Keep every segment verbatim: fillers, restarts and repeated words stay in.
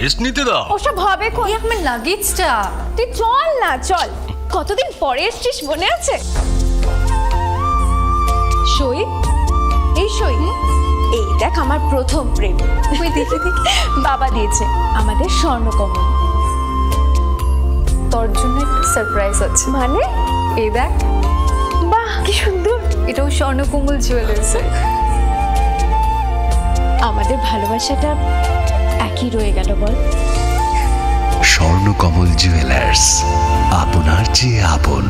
রেস্ট নিতে দাও। ওসব হবে কোন? এই আমার লাগেজটা। তুই চল না, চল। কতদিন পরে এসছিস, মনে আছে? সই, এই সই। এই দেখ, আমার প্রথম প্রেম। ওই দেখি, দেখি। বাবা দিয়েছে আমাদের স্বর্ণকমল। তোর জন্য একটা সারপ্রাইজ আছে। মানে? এই দেখ। বাহ, কি সুন্দর। এটাও স্বর্ণকমল জুয়েলার্সের। আমাদের ভালোবাসাটা একই রয়ে গেল, বল? স্বর্ণকমল জুয়েলার্স, আপনার চেয়ে আপন।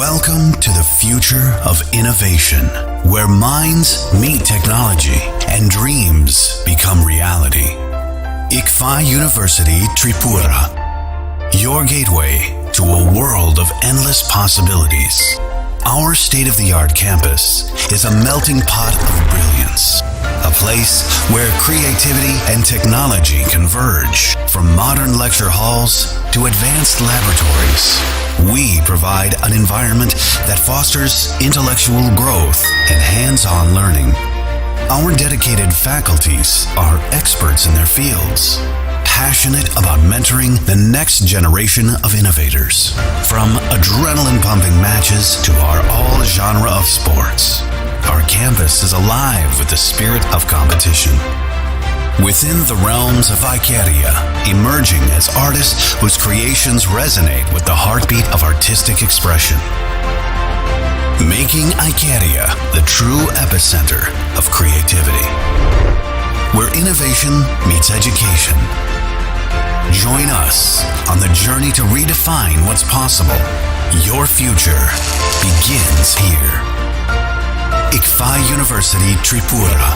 Welcome to the future of innovation, where minds meet technology and dreams become reality. ICFAI University Tripura, your gateway to a world of endless possibilities. Our state-of-the-art campus is a melting pot of brilliance, a place where creativity and technology converge. From modern lecture halls to advanced laboratories, we provide an environment that fosters intellectual growth and hands-on learning. Our dedicated faculties are experts in their fields, passionate about mentoring the next generation of innovators. From adrenaline-pumping matches to our all-genre of sports, our campus is alive with the spirit of competition. Within the realms of Icaria, emerging as artists whose creations resonate with the heartbeat of artistic expression. Making Icaria the true epicenter of creativity, where innovation meets education. Join us on the journey to redefine what's possible. Your future begins here. ICFAI University Tripura.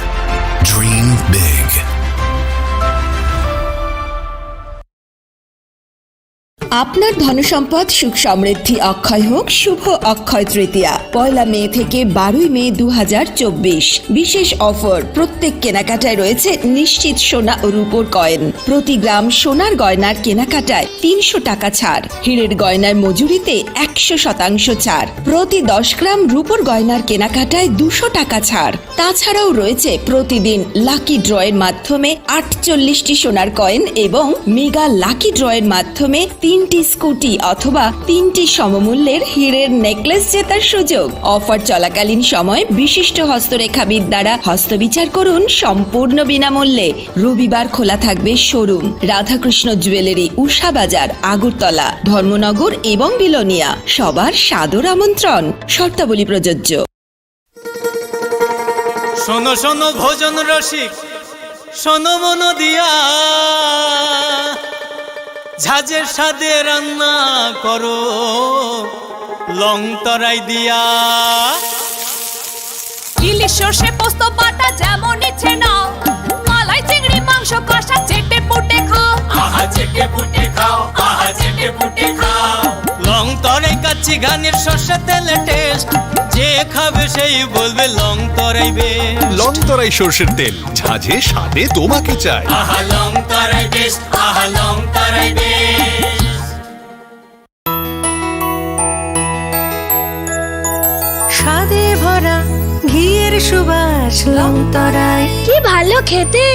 Dream big. আপনার ধনসম্পদ সুখ সমৃদ্ধি অক্ষয় হোক শুভ অক্ষয় তৃতীয়া। পয়লা মে থেকে বারোই মে দু হাজার চব্বিশ। বিশেষ অফার, প্রত্যেক কেনাকাটায় রয়েছে নিশ্চিত সোনা ও রূপোর কয়েন। প্রতি গ্রাম সোনার গয়নার কেনাকাটায় তিনশো টাকা ছাড়, হীরের গয়নার মজুরিতে একশো শতাংশ ছাড়, প্রতি দশ গ্রাম রূপোর গয়নার কেনাকাটায় দুশো টাকা ছাড়। তাছাড়াও রয়েছে প্রতিদিন লাকি ড্রয়ের মাধ্যমে আটচল্লিশটি সোনার কয়েন এবং মেগা লাকি ড্রয়ের মাধ্যমে তিনটি স্কুটি অথবা তিনটি সমমূল্যের হীরের নেকলেস জেতার সুযোগ। অফার চলাকালীন সময় বিশিষ্ট হস্তরেখাবিদ দ্বারা হস্তবিচার করুন সম্পূর্ণ বিনামূল্যে। রবিবার খোলা থাকবে শোরুম। রাধাকৃষ্ণ জুয়েলারি, উষা বাজার, আগরতলা, ধর্মনগর এবং বিলোনিয়া। সবার সাদর আমন্ত্রণ। শর্তাবলী প্রযোজ্য। শোনো শোনো ভোজন রসিক, শোনো মন দিয়া, ঝাঁঝের স্বাদে রান্না করো লং তরাই দিয়া। ইলিশ সর্ষে পোস্ত বাটা যেমন ইচ্ছে নাও, মালাই চিংড়ি মাংস কষা চেটে পুটে খাও। আহা চেটে পুটে খাও, আহা চেটে পুটে খাও। লং তরাই কাচ্চি ঘানির সর্ষে তেলে টেস্ট, যে খাবে সেই বলবে লং তরাই বেশ। লং তরাই সর্ষের তেল, ঝাঁঝে স্বাদে তোমাকে চাই। আহা লং তরাই বেশ, আহা লং তরাই বেশ। স্বাদে ভরা ঘিয়ের সুবাস লং তরাই। কি ভালো খেতে!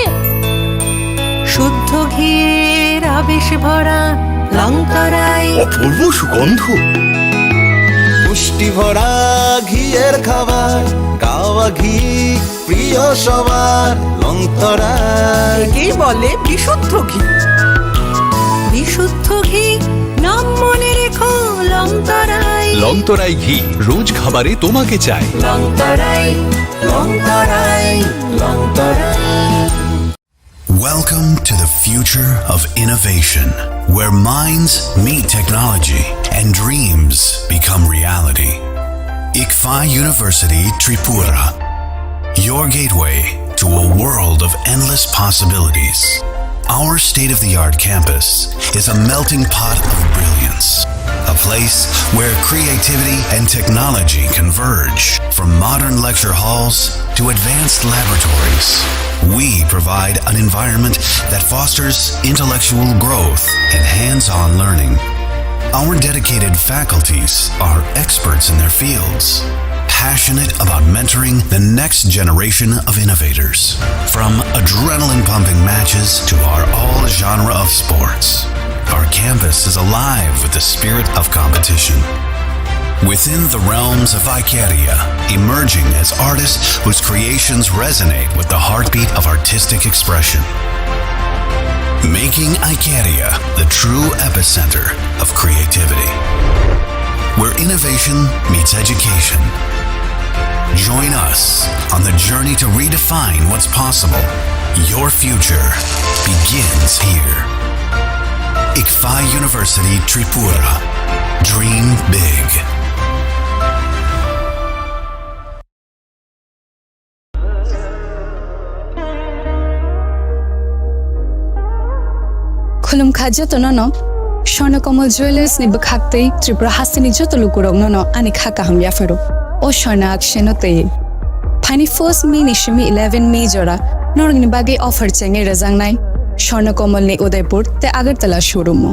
শুদ্ধ ঘিয়ের আবেশ ভরা লং তরাই। অপূর্ব সুগন্ধ। পুষ্টি ভরা ঘিয়ের খাবার, গাওয়া ঘি প্রিয় সবার, লং তরাই। একেই বলে বিশুদ্ধ ঘি। বিশুদ্ধ ঘি, নাম মনে রেখো লং তরাই। লং তরাই ঘি, রোজ খাবারে তোমাকে চাই। লং তরাই, লং তরাই, লং তরাই। Welcome to the future of innovation, where minds meet technology and dreams become reality. ICFAI University Tripura, your gateway to a world of endless possibilities. Our state-of-the-art campus is a melting pot of brilliance, a place where creativity and technology converge. From modern lecture halls to advanced laboratories, we provide an environment that fosters intellectual growth On learning. Our dedicated faculties are experts in their fields, passionate about mentoring the next generation of innovators. From adrenaline pumping matches to our all genre of sports, our campus is alive with the spirit of competition. Within the realms of Icaria, emerging as artists whose creations resonate with the heartbeat of artistic expression. Making Icaria the true epicenter of creativity, where innovation meets education. Join us on the journey to redefine what's possible. Your future begins here. Ikfa University Tripura. Dream big. Khulumkha jotono no Swarna Kamal Jewellers ni bwkhak tei Tripura hasteni joto lukurok no no ani kha kaham yapharo. O Swarna Akshay no tei. Phaini first May ni simi eleven May jora norokni bagwi offer chengwi rwjaknai Swarna Kamal ni Udaipur tei Agartala showroom o.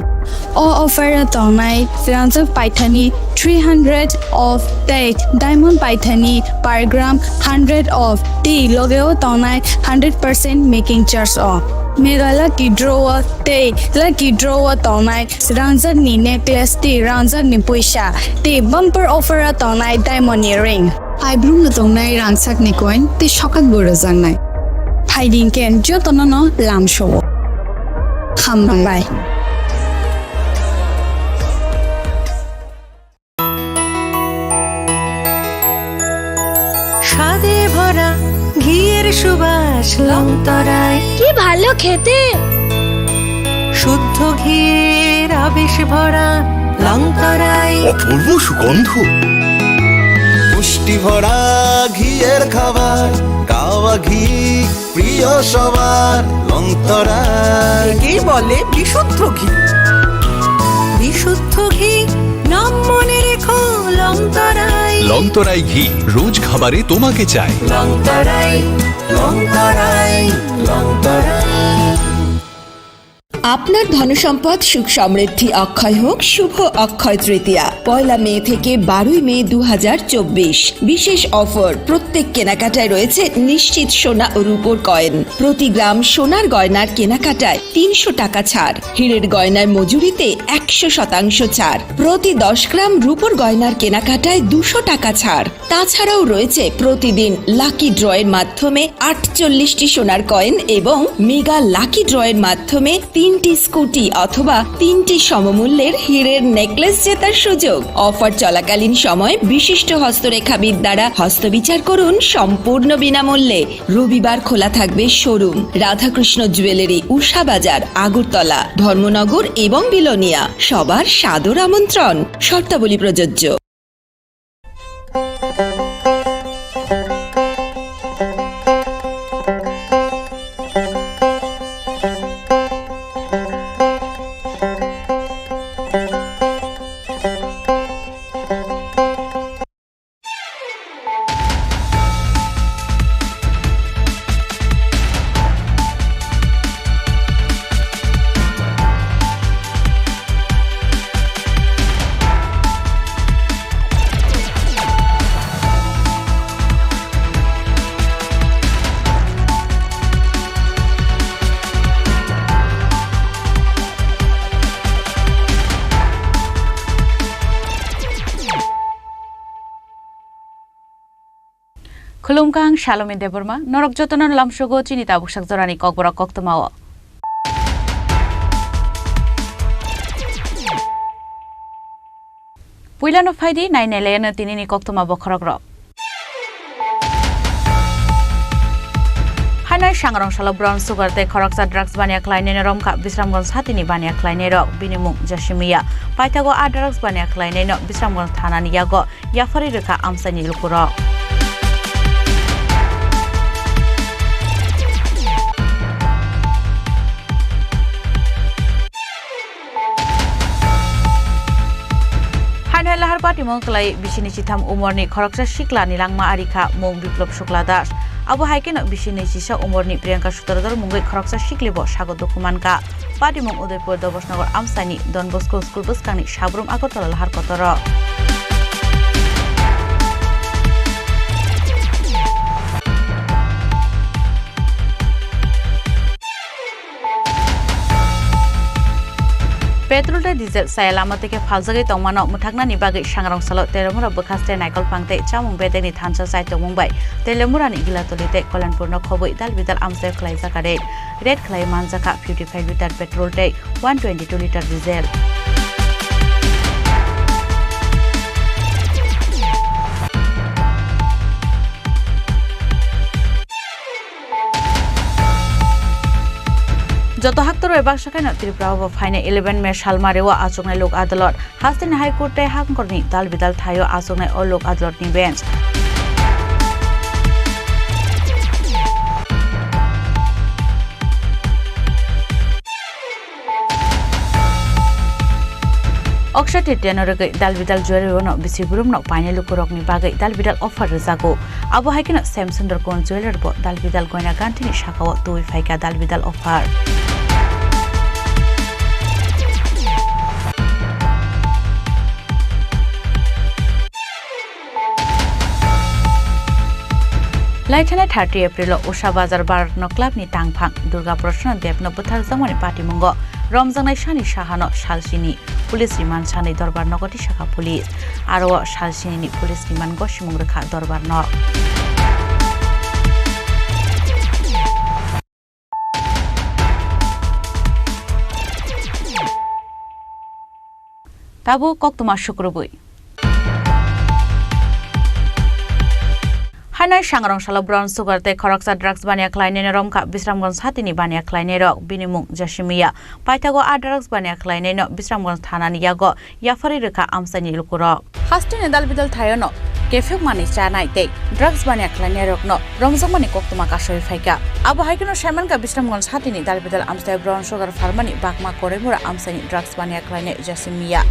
O offer o tongnai rangjak paithani three hundred of tei diamond paithani per gram hundred of tei loge o tongnai hundred percent making charge o. Mega lucky draw o tei lucky draw o tongnai rangjak ni necklace tei rangjak ni puisa tei bumper offer o tongnai diamond ni ring. Aibrum no tongnai rangchak ni coin tei sokak bo rwjaknai. Phaidi hwnkhe jotono no lamsao. Hambai. স্বাদে ভরা ঘিয়ের সুবাস লংতরাই। কি ভালো খেতে। শুদ্ধ ঘিয়ের আবেশ ভরা লংতরাই। অপূর্ব সুগন্ধ। পুষ্টি ভরা ঘিয়ের খাবার, কাওয়া ঘি প্রিয় সবার, লংতরাই। একেই বলে বিশুদ্ধ ঘি। বিশুদ্ধ ঘি, নাম মনে রেখো, লংতরাই। লংতরাই ঘি, রোজ খাবারে তোমাকে চাই। লংতরাই, লংতরাই, লংতরাই। আপনার ধনসম্পদ সুখ সমৃদ্ধি অক্ষয় হোক শুভ অক্ষয় তৃতীয়া, পয়লা মে থেকে বারোই মে দু হাজার চব্বিশ। বিশেষ অফার, প্রত্যেক কেনাকাটায় রয়েছে নিশ্চিত সোনা ও রূপোর কয়েন। প্রতি গ্রাম সোনার গয়নার কেনাকাটায় তিনশো টাকা ছাড়, হীরের গয়নার মজুরিতে একশো শতাংশ ছাড়, প্রতি দশ গ্রাম রূপোর গয়নার কেনাকাটায় দুশো টাকা ছাড়। তাছাড়াও রয়েছে প্রতিদিন লাকি ড্রয়ের মাধ্যমে আটচল্লিশটি সোনার কয়েন এবং মেগা লাকি ড্রয়ের মাধ্যমে তিনটি স্কুটি অথবা তিনটি সমমূল্যের হীরের নেকলেস জেতার সুযোগ। অফার চলাকালীন সময় বিশিষ্ট হস্তরেখাবিদ দ্বারা হস্তবিচার করুন সম্পূর্ণ বিনামূল্যে। রবিবার খোলা থাকবে শোরুম। রাধাকৃষ্ণ জুয়েলারি, উষা বাজার, আগরতলা, ধর্মনগর এবং বিলোনিয়া। সবার সাদর আমন্ত্রণ। শর্তাবলী প্রযোজ্য। Khulumkha, ang Salome Debbarma, norok jotono lamsogo chini tabuksak jorani kokborok koktwmao. Puilano phaidi, nai nailayano tinini koktwma bokhorokrok. Haino sangrong salo brown sugar tei khoroksa drugs baniya khlainaino romkha Bisramganj satini baniya khlainairok, bini mung Jasimiya. Paithago a drugs baniya khlainaino Bisramganj thanani yago yapharwi rwkha amchaini lukurok. Haino lahar patimung kwlai bisini chitham umorni khoroksa sikla ni langma ari kha mung Biplop Shukla Das. Abo hai kheno bisi nui chisa umorni Priyanka Sutradhar mungwi khoroksa siklibo sago dukhu mankha. Patimung Udaipur Dobosnagar amchaini Don Bosco School bwskangni Sabrum Agartala lahar kotoro. Petrol tei diesel chaya lama tei khe phaljagwi tongmano mwthaknani bagwi Sangrong salo Telemura bwkhaste naikol phang tei chamung bedekni thansa chai tongmung bai Telemurani Gilatoli tei Kalyanpurno khobwi dal bidal amchaio khlaijak raid. Raid khlai manjakha fifty five litre petrol tei one twenty two litre diesel. Joto haktor bai baksa khaino Tripura o bo phainai eleven May salmari o achuknai Lok Adalot. Hasteni High Court tei Hangkorni dal bidal thaio achuknai o Lok Adalotni bench. Akshay Tritiya no rwgwi dal bidal jewelry o no bisi burumno painai lukurokni bagwi dal bidal offer rwjago. Abo hai kheno Shyam Sundar Kunj Jewellery bo dal bidal goina ganthini sakao twi phaikha dal bidal offer. Laithanai thirty April o Usha Bazar Bharat no club ni tangphang Durga Prasanna Dev no bwtharjakmani patimungo romjaknai sani sahano salsini police remand sanwi dorbar nogo tisakha police. Aro o salsini ni police remand go simung rwkha dorbar no. Tabuk koktwma sukrubwi. Hainai Sangrong salo brown sugar tei khoroksa drugs baniya khlainai no romkha Bisramganj hatini baniya khlainai rok. Bini mung Jasimiya. Paithago a drugs baniya khlainai no Bisramganj thanani yago yapharwi rwkha amchaini lukurok. Hasteni dal bidal thaio no kephek manwi chanai tei drugs baniya khlainai rokno romjakmani koktwma kasui phaikha. Abo hai kheno saimankha Bisramganj hatini dal bidal amchai brown sugar phalmani bakma Koraimura amchaini drugs baniya khlainai Jasimiya.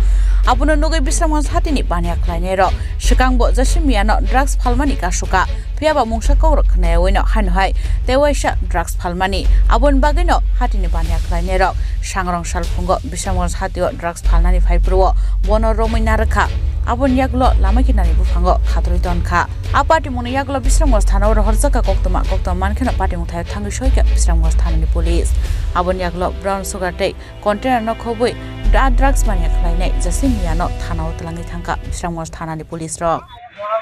Abono nugwi Bisramganj hatini baniya khlainai rok swkangbo Jasimiya no drugs phalmani kasukha. Phiya ba mungsa kokrok khnayawi no haino hai tei waisa drugs phalmani. Aboni bagwi no hatini baniya khlainai rok Sangrong salphungo Bisramganj hatio drugs phalnani phai phuru o bono romwi narwkha. Aboni yagulo lama kinani buphango khatrwi tonkha. A patimungni yagulo Bisramganj thana o rohorjakha koktwma, koktwma mankheno patimung thaio thangwi soikha Bisramganj thanani police. Aboni yagulo brown sugar tei container no khobwi da drugs baniya khlainai Jasimiya no thana o twlangwi thangkha Bisramganj thanani police rok.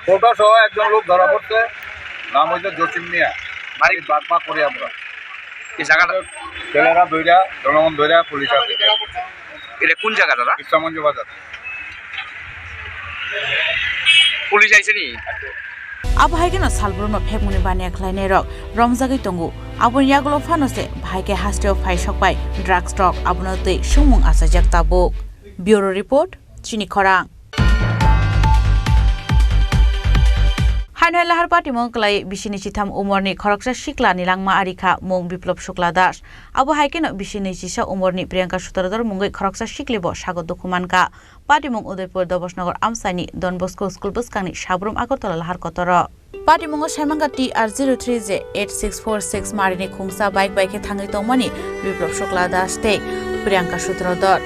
Kotor soho ekjon lok dhora porse, nam hoyto Josim Miya. Bari Bagma Koraimura. Ki jaga da? Telera doira, Jonogon doira, police ase. Eta kun jaga dada? Kissamonjo bazar. Police aise ni? Abo hai kheno salbrum no phekmani baniya khlainai rok romjagwi tongo. Aboni yagulo phano se bahai khe hasteo phai sokpai drugs rok abono twi sumung achaijak tabuk. Bureau report, Chini Khorang. Haino hai lahar patimung kwlai bisini chitham umorni khoroksa sikla ni langma ari kha mung Biplop Shukla Das. Abo hai kheno bisini chisa umorni Priyanka Sutradhar mungwi khoroksa siklibo sago dukhu mankha. Patimung Udaipur Dobosnagar amchaini Don Bosco School bwskangni Sabrum Agartala lahar kotoro. Patimungo saimanka T R zero three J eight six four six marini khungsa bike bai khe thangwi tongmani Biplop Shukla Das tei Priyanka Sutradhar.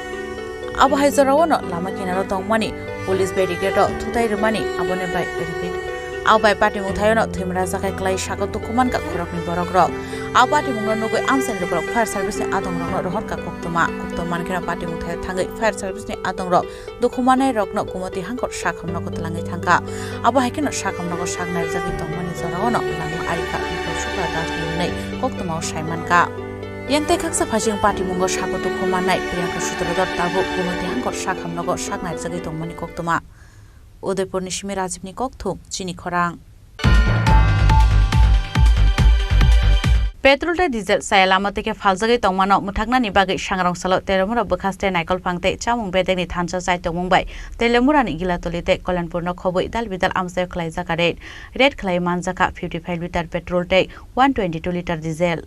Abo hai jorao no lama kinaro tongmani police barricade o thutai rwmani aboni bai repeat. Abo bai patimung thaio no thwimra jakhai kwlai sago dukhu mankha khoroknwi borok rok. A patimung no nugwi amchaini lukurok fire service ni adong rok no rohorkha koktwma. Koktwma mankheno patimung thaio thangwi fire service ni adong rok dukhu manai rokno Gumoti hangkor sakham nogo twlangwi thangkha. Abo hai kheno sakham nogo sak nairjagwi tongmani jorao no langma ari kha Biplop Shukla Das ni hwnwi koktwmao sai mankha. Yang tei khaksa phaising patimungo sago dukhu manai Priyanka Sutradhar tabuk Gumoti hangkor sakham nogo sak nairjagwi tongmani koktwma. Udaipurni simi Rajibni kokthum, Chini Khorang. Petrol tei diesel chaya lama twi khe phaljagwi tongmano mwthaknani bagwi Sangrong salo Telemura bwkhaste naikolphang tei chamung bedekni thansa chai tongmung bai Telemurani Gilatoli tei Kalyanpurno khobwi dal bidal amchaio khlaijak raid. Raid khlai manjakha fifty five litre petrol tei one twenty two litre diesel.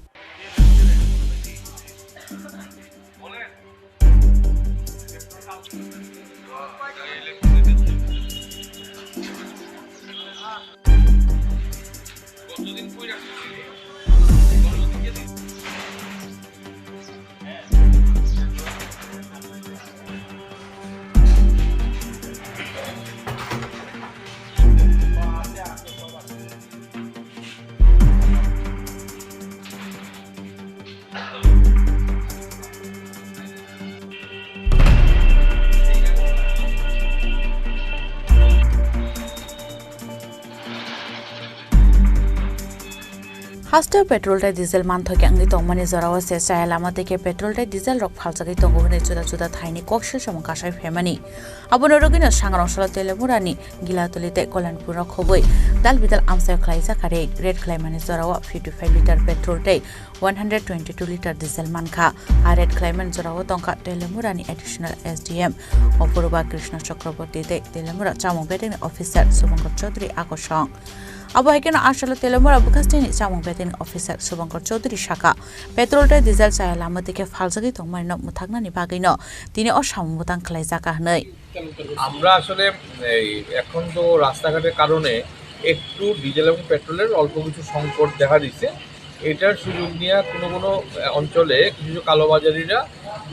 Hasteo petrol tei diesel manthokya wngwi tongmani jorao se chaya lama tei khe petrol tei diesel rok phaljagwi tongo hwnwi juda juda thaini koksil samung kasai phaimani. Abono rwgwino Sangrong salo Teliamurani Gilatuli tei Kolyanpur rok khobwi dal bidal amchaio khlaijak, red, red khlaimani jorao fifty five litre petrol tei one hundred twenty two litre diesel mankha. A red khlaimani jorao tongkha Teliamurani additional S D M Opurba Krishna Chakraborty tei Teliamura chamung bedekni officer Subhankar Chaudhary akosong. Abo hai kheno asalo Teliamura bwkhasteni chamung bedekni officer Subhankar Chaudhary sakha, petrol tei diesel chaya lama tei khe phaljagwi tongmani no mwthaknani bagwino tini o samung bwtang khlaijak hwnwi. আমরা আসলে এই এখন তো রাস্তাঘাটের কারণে একটু ডিজেল এবং পেট্রোলের অল্প কিছু সংকট দেখা দিচ্ছে। এটার সুযোগ নিয়ে কোনো কোনো, আহ, অঞ্চলে কিছু কিছু কালোবাজারিরা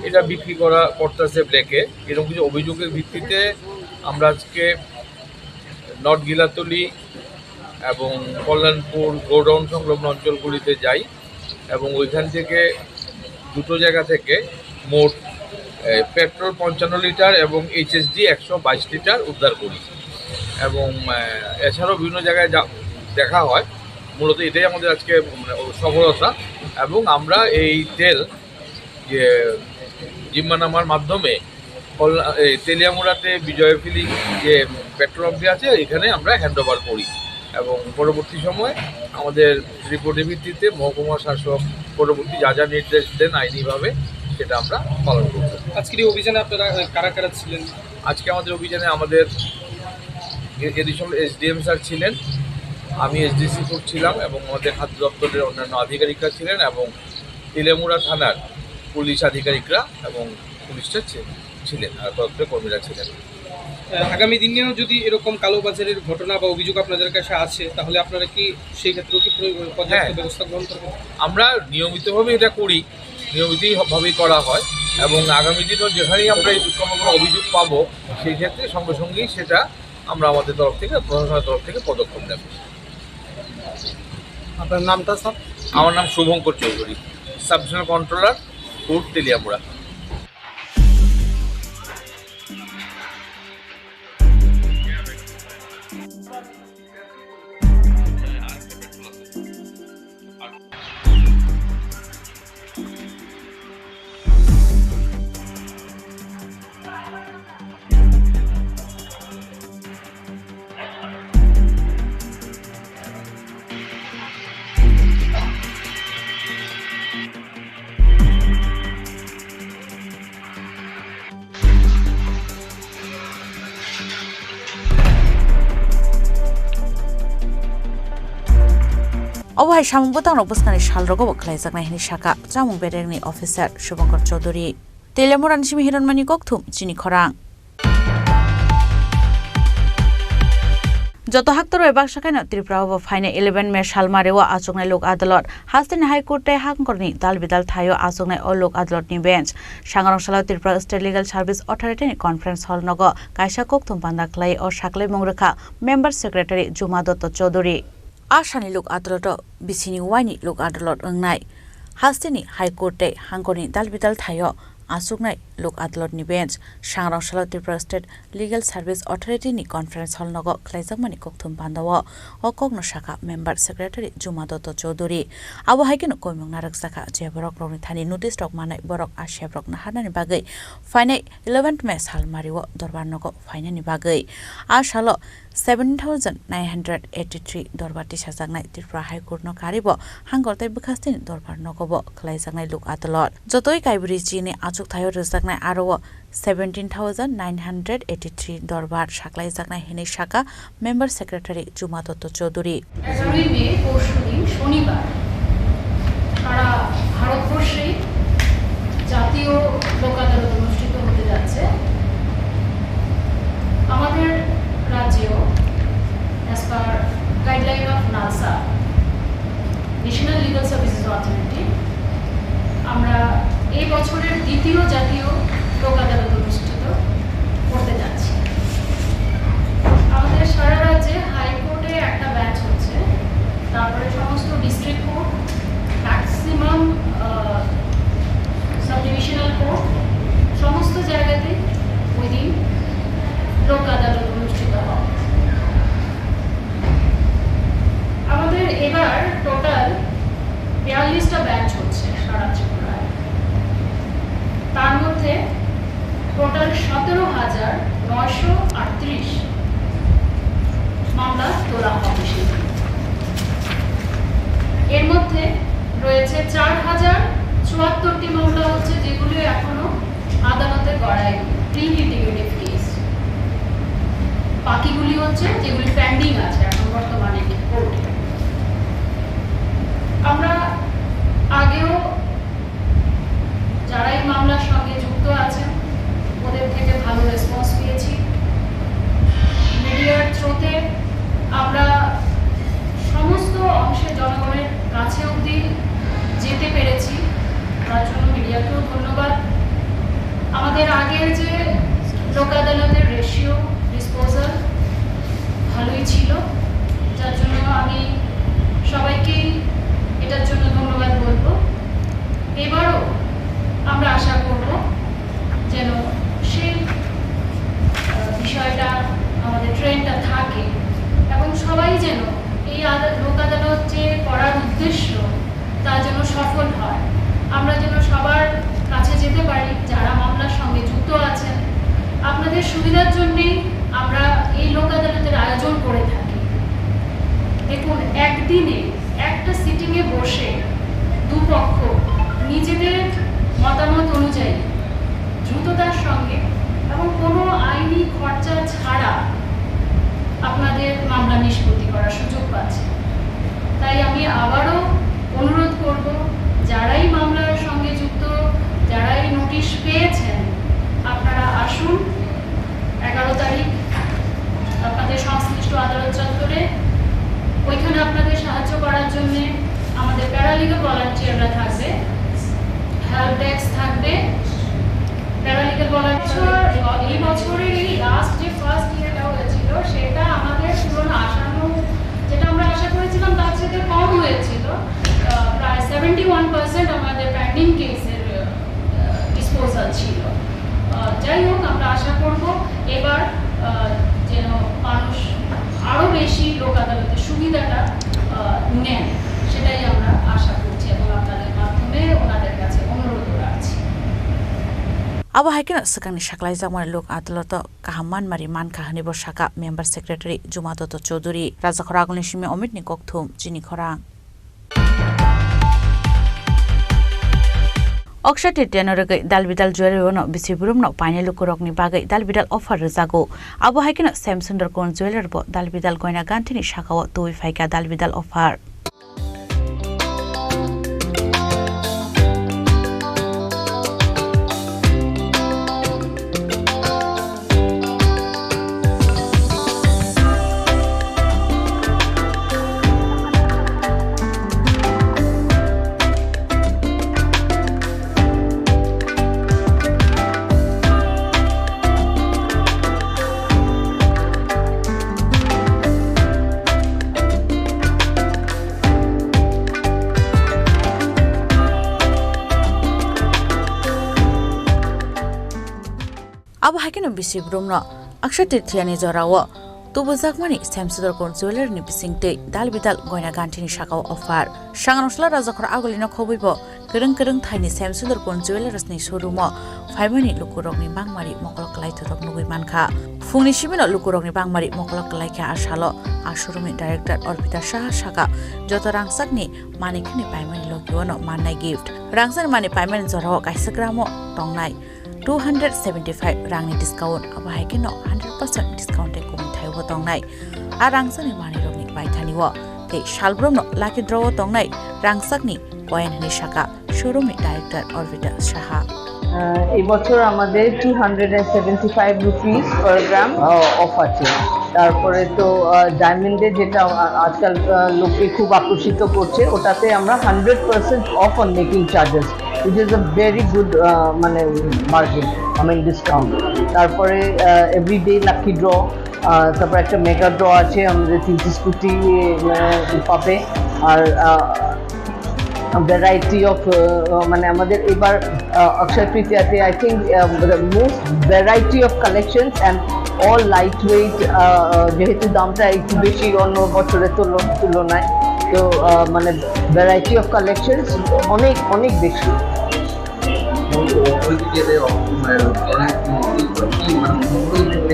এটা বিক্রি করা, করতেছে ব্ল্যাকে। এরকম কিছু অভিযোগের ভিত্তিতে আমরা আজকে নর্থ গিলাতলি এবং কল্যাণপুর গোডাউন সংলগ্ন অঞ্চলগুলিতে যাই এবং ওইখান থেকে দুটো জায়গা থেকে মোট, এ, পেট্রোল পঞ্চান্ন লিটার এবং এইচএসডি একশো বাইশ লিটার উদ্ধার করি। এবং, এ, এছাড়াও বিভিন্ন জায়গায় যা-, দেখা হয়। মূলত এটাই আমাদের আজকে, মানে, সফলতা। এবং আমরা এই তেল যে জিম্মানামার মাধ্যমে কল্যা-, এই তেলিয়ামুড়াতে বিজয় ফিলিং যে পেট্রোল পাম্পটি আছে, এখানে আমরা হ্যান্ড ওভার করি এবং পরবর্তী সময়ে আমাদের রিপোর্টের ভিত্তিতে মহকুমা শাসক পরবর্তী যা যা নির্দেশ দেন আইনিভাবে, সেটা আমরা পালন করব। আজকের এই অভিযানে আপনারা, আহ, কারা কারা ছিলেন? আজকে আমাদের অভিযানে আমাদের এ-, এডিশনাল এসডিএম স্যার ছিলেন, আমি এসডিসি কোর্ট ছিলাম এবং আমাদের খাদ্য দপ্তরের অন্যান্য আধিকারিকরা ছিলেন এবং তেলিয়ামুড়া থানার পুলিশ আধিকারিকরা এবং পুলিশরা ছি-, ছিলেন, আর দপ্তরের কর্মীরা ছিলেন। আহ, আগামী দিনেও যদি এরকম কালোবাজারির ঘটনা বা অভিযোগ আপনাদের কাছে আসে, তাহলে আপনারা কি সেই ক্ষেত্রেও কি প্রয়োগ-, পর্যাপ্ত হ্যাঁ। ব্যবস্থা গ্রহণ করবেন? আমরা নিয়মিতভাবে এটা করি, নিয়মিতই ভাবেই করা হয় এবং আগামী দিনেও যেখানেই আমরা এই ধরনের কোনো অভিযোগ পাবো, সেই ক্ষেত্রে সঙ্গে সঙ্গেই সেটা আমরা আমাদের তরফ থেকে, প্রশাসনের তরফ থেকে পদক্ষেপ নেব। আপনার নামটা, স্যার? আমার নাম Shubhankar Chowdhury, sub divisional controller, food Teliamura. Obo hai samung bwtang rok bwskangni sal rogo bo khlaijaknai hwnwi sakha chamung bedekni officer Subhankar Chaudhary. Telemurani simi Hironmani Kokthum, chini khorang. Joto haktor bai baksa khaino Tripura o bo phainai eleven May salmari o achuknai lok adalot. Hasteni High Court tei Hangkorni dal bidal thaio achuknai o lok adalotni bench. Sangrong salo Tripura State Legal Service Authority ni Conference Hall nogo kaisa kokthum panda khlai o saklai mung rwkha Member Secretary Juma Dotto Chaudhary. A sani lok adaloto bisini waini lok adalot wngnai. Hasteni High Court tei Hangkorni dal bidal thaio achuknai lok adalotni bench. Sangrong salo Tripura State Legal Service Authority ni Conference Hall nogo khlaijakmani kokthum pandao o kokno sakha Member Secretary Juma Dotto Chaudhary. Abo hai kheno koimung narwkjakha je borok rokni thani notice rok manai borok a sep rok naharnani bagwi phainai eleventh May salmari o dorbar nogo phainani bagwi. A salo seventeen thousand nine hundred eighty three dorbar tisajaknai Tripura High Court no karibo Hangkor tei bwkhasteni dorbar nogo bo khlaijaknai lok adalot. Jotoi kaibri chini achuk thaio rwjaknai aro o seventeen thousand nine hundred eighty three dorbar saklaijaknai hwnwi sakha Member Secretary Juma Dotto Chaudhary. এগারোই মে, পরশু দিন, শনিবার, সারা ভারতবর্ষেই জাতীয় লোক আদালত অনুষ্ঠিত হতে যাচ্ছে। আমাদের রাজ্যেও, as per guideline of NALSA, হাজার নয়শো আটত্রিশ মামলা তোলা হবে সেদিন। এর মধ্যে রয়েছে চার হাজার চুয়াত্তরটি মামলা হচ্ছে, যেগুলি এখনো আদালতে গড়ায়নি, প্রি লিটিগেটিভ কেস। বাকিগুলি হচ্ছে যেগুলি পেন্ডিং আছে এখন বর্তমানে কোর্টে। আমরা আগেও যারা এই মামলার সঙ্গে যুক্ত আছেন, ওদের থেকে ভালো রেসপন্স পেয়েছি। মিডিয়ার থ্রুতে আমরা সমস্ত অংশের জনগণের কাছে অবধি যেতে পেরেছি, তার জন্য মিডিয়াকেও ধন্যবাদ। আমাদের আগের যে লোক আদালতের রেশিও, ডিসপোজাল ভালোই ছিল, যার জন্য আমি সবাইকেই এটার জন্য ধন্যবাদ বলবো। এবারও আমরা আশা করব যেন সেই, আহ, বিষয়টা, আমাদের ট্রেন্ডটা থাকে এবং সবাই যেন এই আদা-, লোক আদালত যে করার উদ্দেশ্য, তা যেন সফল হয়, আমরা যেন সবার কাছে যেতে পারি যারা মামলার সঙ্গে যুক্ত আছেন। আপনাদের সুবিধার জন্যেই আমরা এই লোক আদালতের আয়োজন করে থাকি। দেখুন, একদিনে একটা সিটিংয়ে বসে দুপক্ষ নিজেদের মতামত অনুযায়ী দ্রুততার সঙ্গে এবং কোনো আইনি খরচা ছাড়া আপনাদের মামলা নিষ্পত্তি করার সুযোগ পাচ্ছে। তাই আমি আবারও অনুরোধ করব, যারাই মামলার সঙ্গে যুক্ত, যারাই নোটিশ পেয়েছেন, আপনারা আসুন এগারো তারিখ আপনাদের সংশ্লিষ্ট আদালত চত্বরে। ওইখানে আপনাদের সাহায্য করার জন্য আমাদের প্যারালিগাল ভলান্টিয়াররা থাকবে, হেল্প ডেস্ক থাকবে, প্যারালিগাল ভলান্টিয়ার। এই বছরের এই লাস্ট যে ফার্স্ট ইয়েটা হয়েছিল, সেটা আমাদের পুরনো আশানু-, যেটা আমরা আশা করেছিলাম, তার চেয়ে কম হয়েছিল। আহ, প্রায় সেভেন্টি ওয়ান পার্সেন্ট আমাদের পেন্ডিং কেসের, আহ, ডিসপোজাল ছিল। আহ, যাই হোক, আমরা আশা করব এবার, আহ, যেন মানুষ আরও বেশি লোক আদালতের সুবিধাটা, আহ, নেন, সেটাই আমরা আশা করছি এবং আপনাদের মাধ্যমে ওনাদের কাছে অনুরোধও রাখছি। Abo hai kheno swkangni saklaijakmani lok adaloto kaham manmari mankha hwnwi bo sakha member secretary Jumadotto Chowdhury. Rajakhor agulni simi Omitni kokthum chini khorang. Akshaya Tritiya no rwgwi Dalbidal Jewellery o no bisi burumno painai lukurokni bagwi dalbidal offer rwjago. Abo hai kheno Shyam Sundar Kunj Jewellery bo dalbidal goina ganthini sakao tubui phaikha dalbidal offer. Abo hai kheno bisi burumno Akshaya Tritiya ni jorao tubujakmani Shyam Sundar Kunj Jewellery ni bisingtwi dalbidal goina ganthini sakao offer. Sangrong sla Rajakhor agulino khobwi bo kwrwng kwrwng thaini Shyam Sundar Kunj Jewellery ni showroom o phaimani lukurokni bangmari mokolok kwlai thothok nugwi mankha. Phungni simino lukurokni bangmari mokolok kwlaikha a salo. A showroom ni director Arpita Saha sakha, joto rangchakni manwi khwnwi paimani logio no mannai gift. Rangchakni manwi paimani jorao kaisa gramo tongnai two hundred seventy-five rangni discount, abo hai kheno hundred percent discount tei kubun thaibo tongnai. A rangchakni manwirokni paithani o tei salbrumno lucky draw o tongnai rangchakni coin hwnwi sakha showroom ni director Arpita Saha. আহ, এই বছর আমাদের two hundred seventy five rupees per gram of আছে। তারপরে তো ডায়মন্ডে যেটা আ-, আজকাল আহ, লোককে খুব আকর্ষিত করছে, ওটাতে আমরা hundred percent of on making charges, which is a very good, মানে, বার্গেন, আই মিন, ডিসকাউন্ট। তারপরে এভরিডে লাকি ড্র, তারপর একটা মেগা ড্র আছে, আমাদের তিনটে স্কুটি পাবে। আর ভ্যারাইটি অফ, মানে, আমাদের এবার আহ, অক্ষয় তৃতীয়াতে, I think, ah, the most variety of collections and all light weight, আহ, যেহেতু দামটা একটু বেশি অন্য বছরের তুল-, তুলনায়, তো আহ, মানে, ভ্যারাইটি অফ কালেকশনস অনেক অনেক বেশি।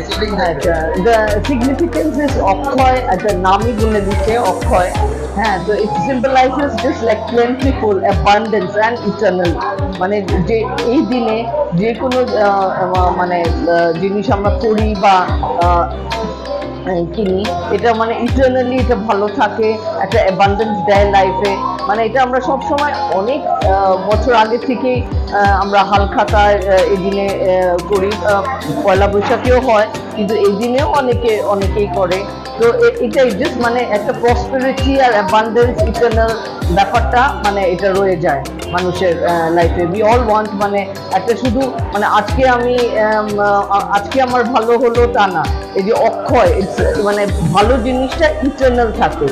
আচ্ছা, the significance is অক্ষয়, আচ্ছা, নামই বলে দিচ্ছে অক্ষয়। হ্যাঁ, তো it symbolizes just like plentiful, abundance and eternal। মানে যে এই দিনে যে কোনো আহ, আহ, মানে আহ, জিনিস আমরা করি বা আহ, আহ, কিনি, এটা মানে ইটারনালি এটা ভালো থাকে, একটা অ্যাবান্ডেন্স দেয় লাইফে। মানে এটা আমরা সব সময় অনেক আহ, বছর আগে থেকেই আহ, আমরা হালখাতায় আহ, এই দিনে আহ, করি। আহ, পয়লা বৈশাখেও হয়, কিন্তু এই দিনেও অনেকে অনেকেই করে। তো এ- এটাই জাস্ট মানে একটা প্রসপেরিটি আর অ্যাবান্ডেন্স ইটারনাল ব্যাপারটা মানে এটা রয়ে যায় মানুষের লাইফে। উই অল ওয়ান্ট মানে একটা শুধু মানে আজকে আমি আম, আ- আজকে আমার ভালো হলো তা না, এই যে অক্ষয়, it's মানে ভালো জিনিসটা ইটারনাল থাকে।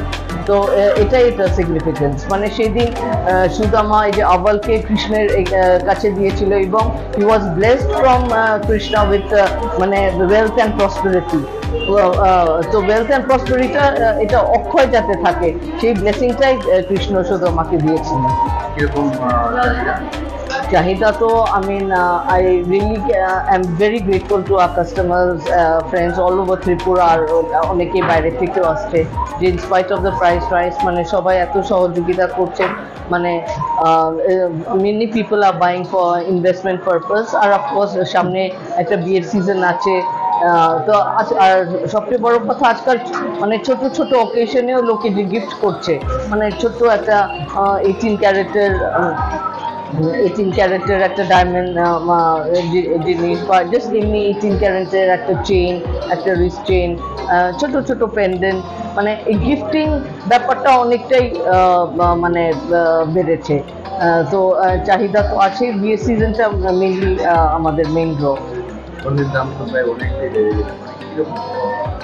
তো আহ, এটাই এটা সিগনিফিকেন্স। মানে সেদিন আহ, সুদামা এই যে আবালকে কৃষ্ণের আহ, কাছে দিয়েছিল এবং he was blessed from Krishna with মানে wealth and prosperity। তো ওয়েলথ অ্যান্ড প্রসপেরিটি এটা অক্ষয় যাতে থাকে, সেই ব্লেসিংটাই কৃষ্ণ সুদামাকে দিয়েছিলেন। কিরকম আহ, চাহিদা? চাহিদা তো, I mean, I really am very grateful to our customers, friends all over Tripura। আর অনেকেই বাইরে থেকেও আসছে, যে in spite of the price rise, মানে সবাই এত সহযোগিতা করছে। মানে many people are buying for investment purpose। আর অফকোর্স সামনে একটা বিয়ের সিজন আছে। আহ, তো আজ- আর সবচেয়ে বড় কথা, আজকাল মানে ছোট ছোট অকেশনেও লোকে যে গিফট করছে, মানে ছোট্ট একটা এইটিন ক্যারেটের এইটিন ক্যারেটের একটা ডায়মন্ড জিনিস বা জাস্ট এমনি এইটিন ক্যারেটের একটা চেইন, একটা রিস্ট চেইন, ছোট ছোট পেন্ডেন্ট, মানে এই গিফটিং ব্যাপারটা অনেকটাই আহ, বা- মানে আহ, বেড়েছে। আহ, তো আহ, চাহিদা তো আছে, বিয়ের সিজনটা মেইনলি আমাদের মেইন ড্র। অনেক দাম তো প্রায় অনেকটাই বেড়ে গেছে। কিরকম,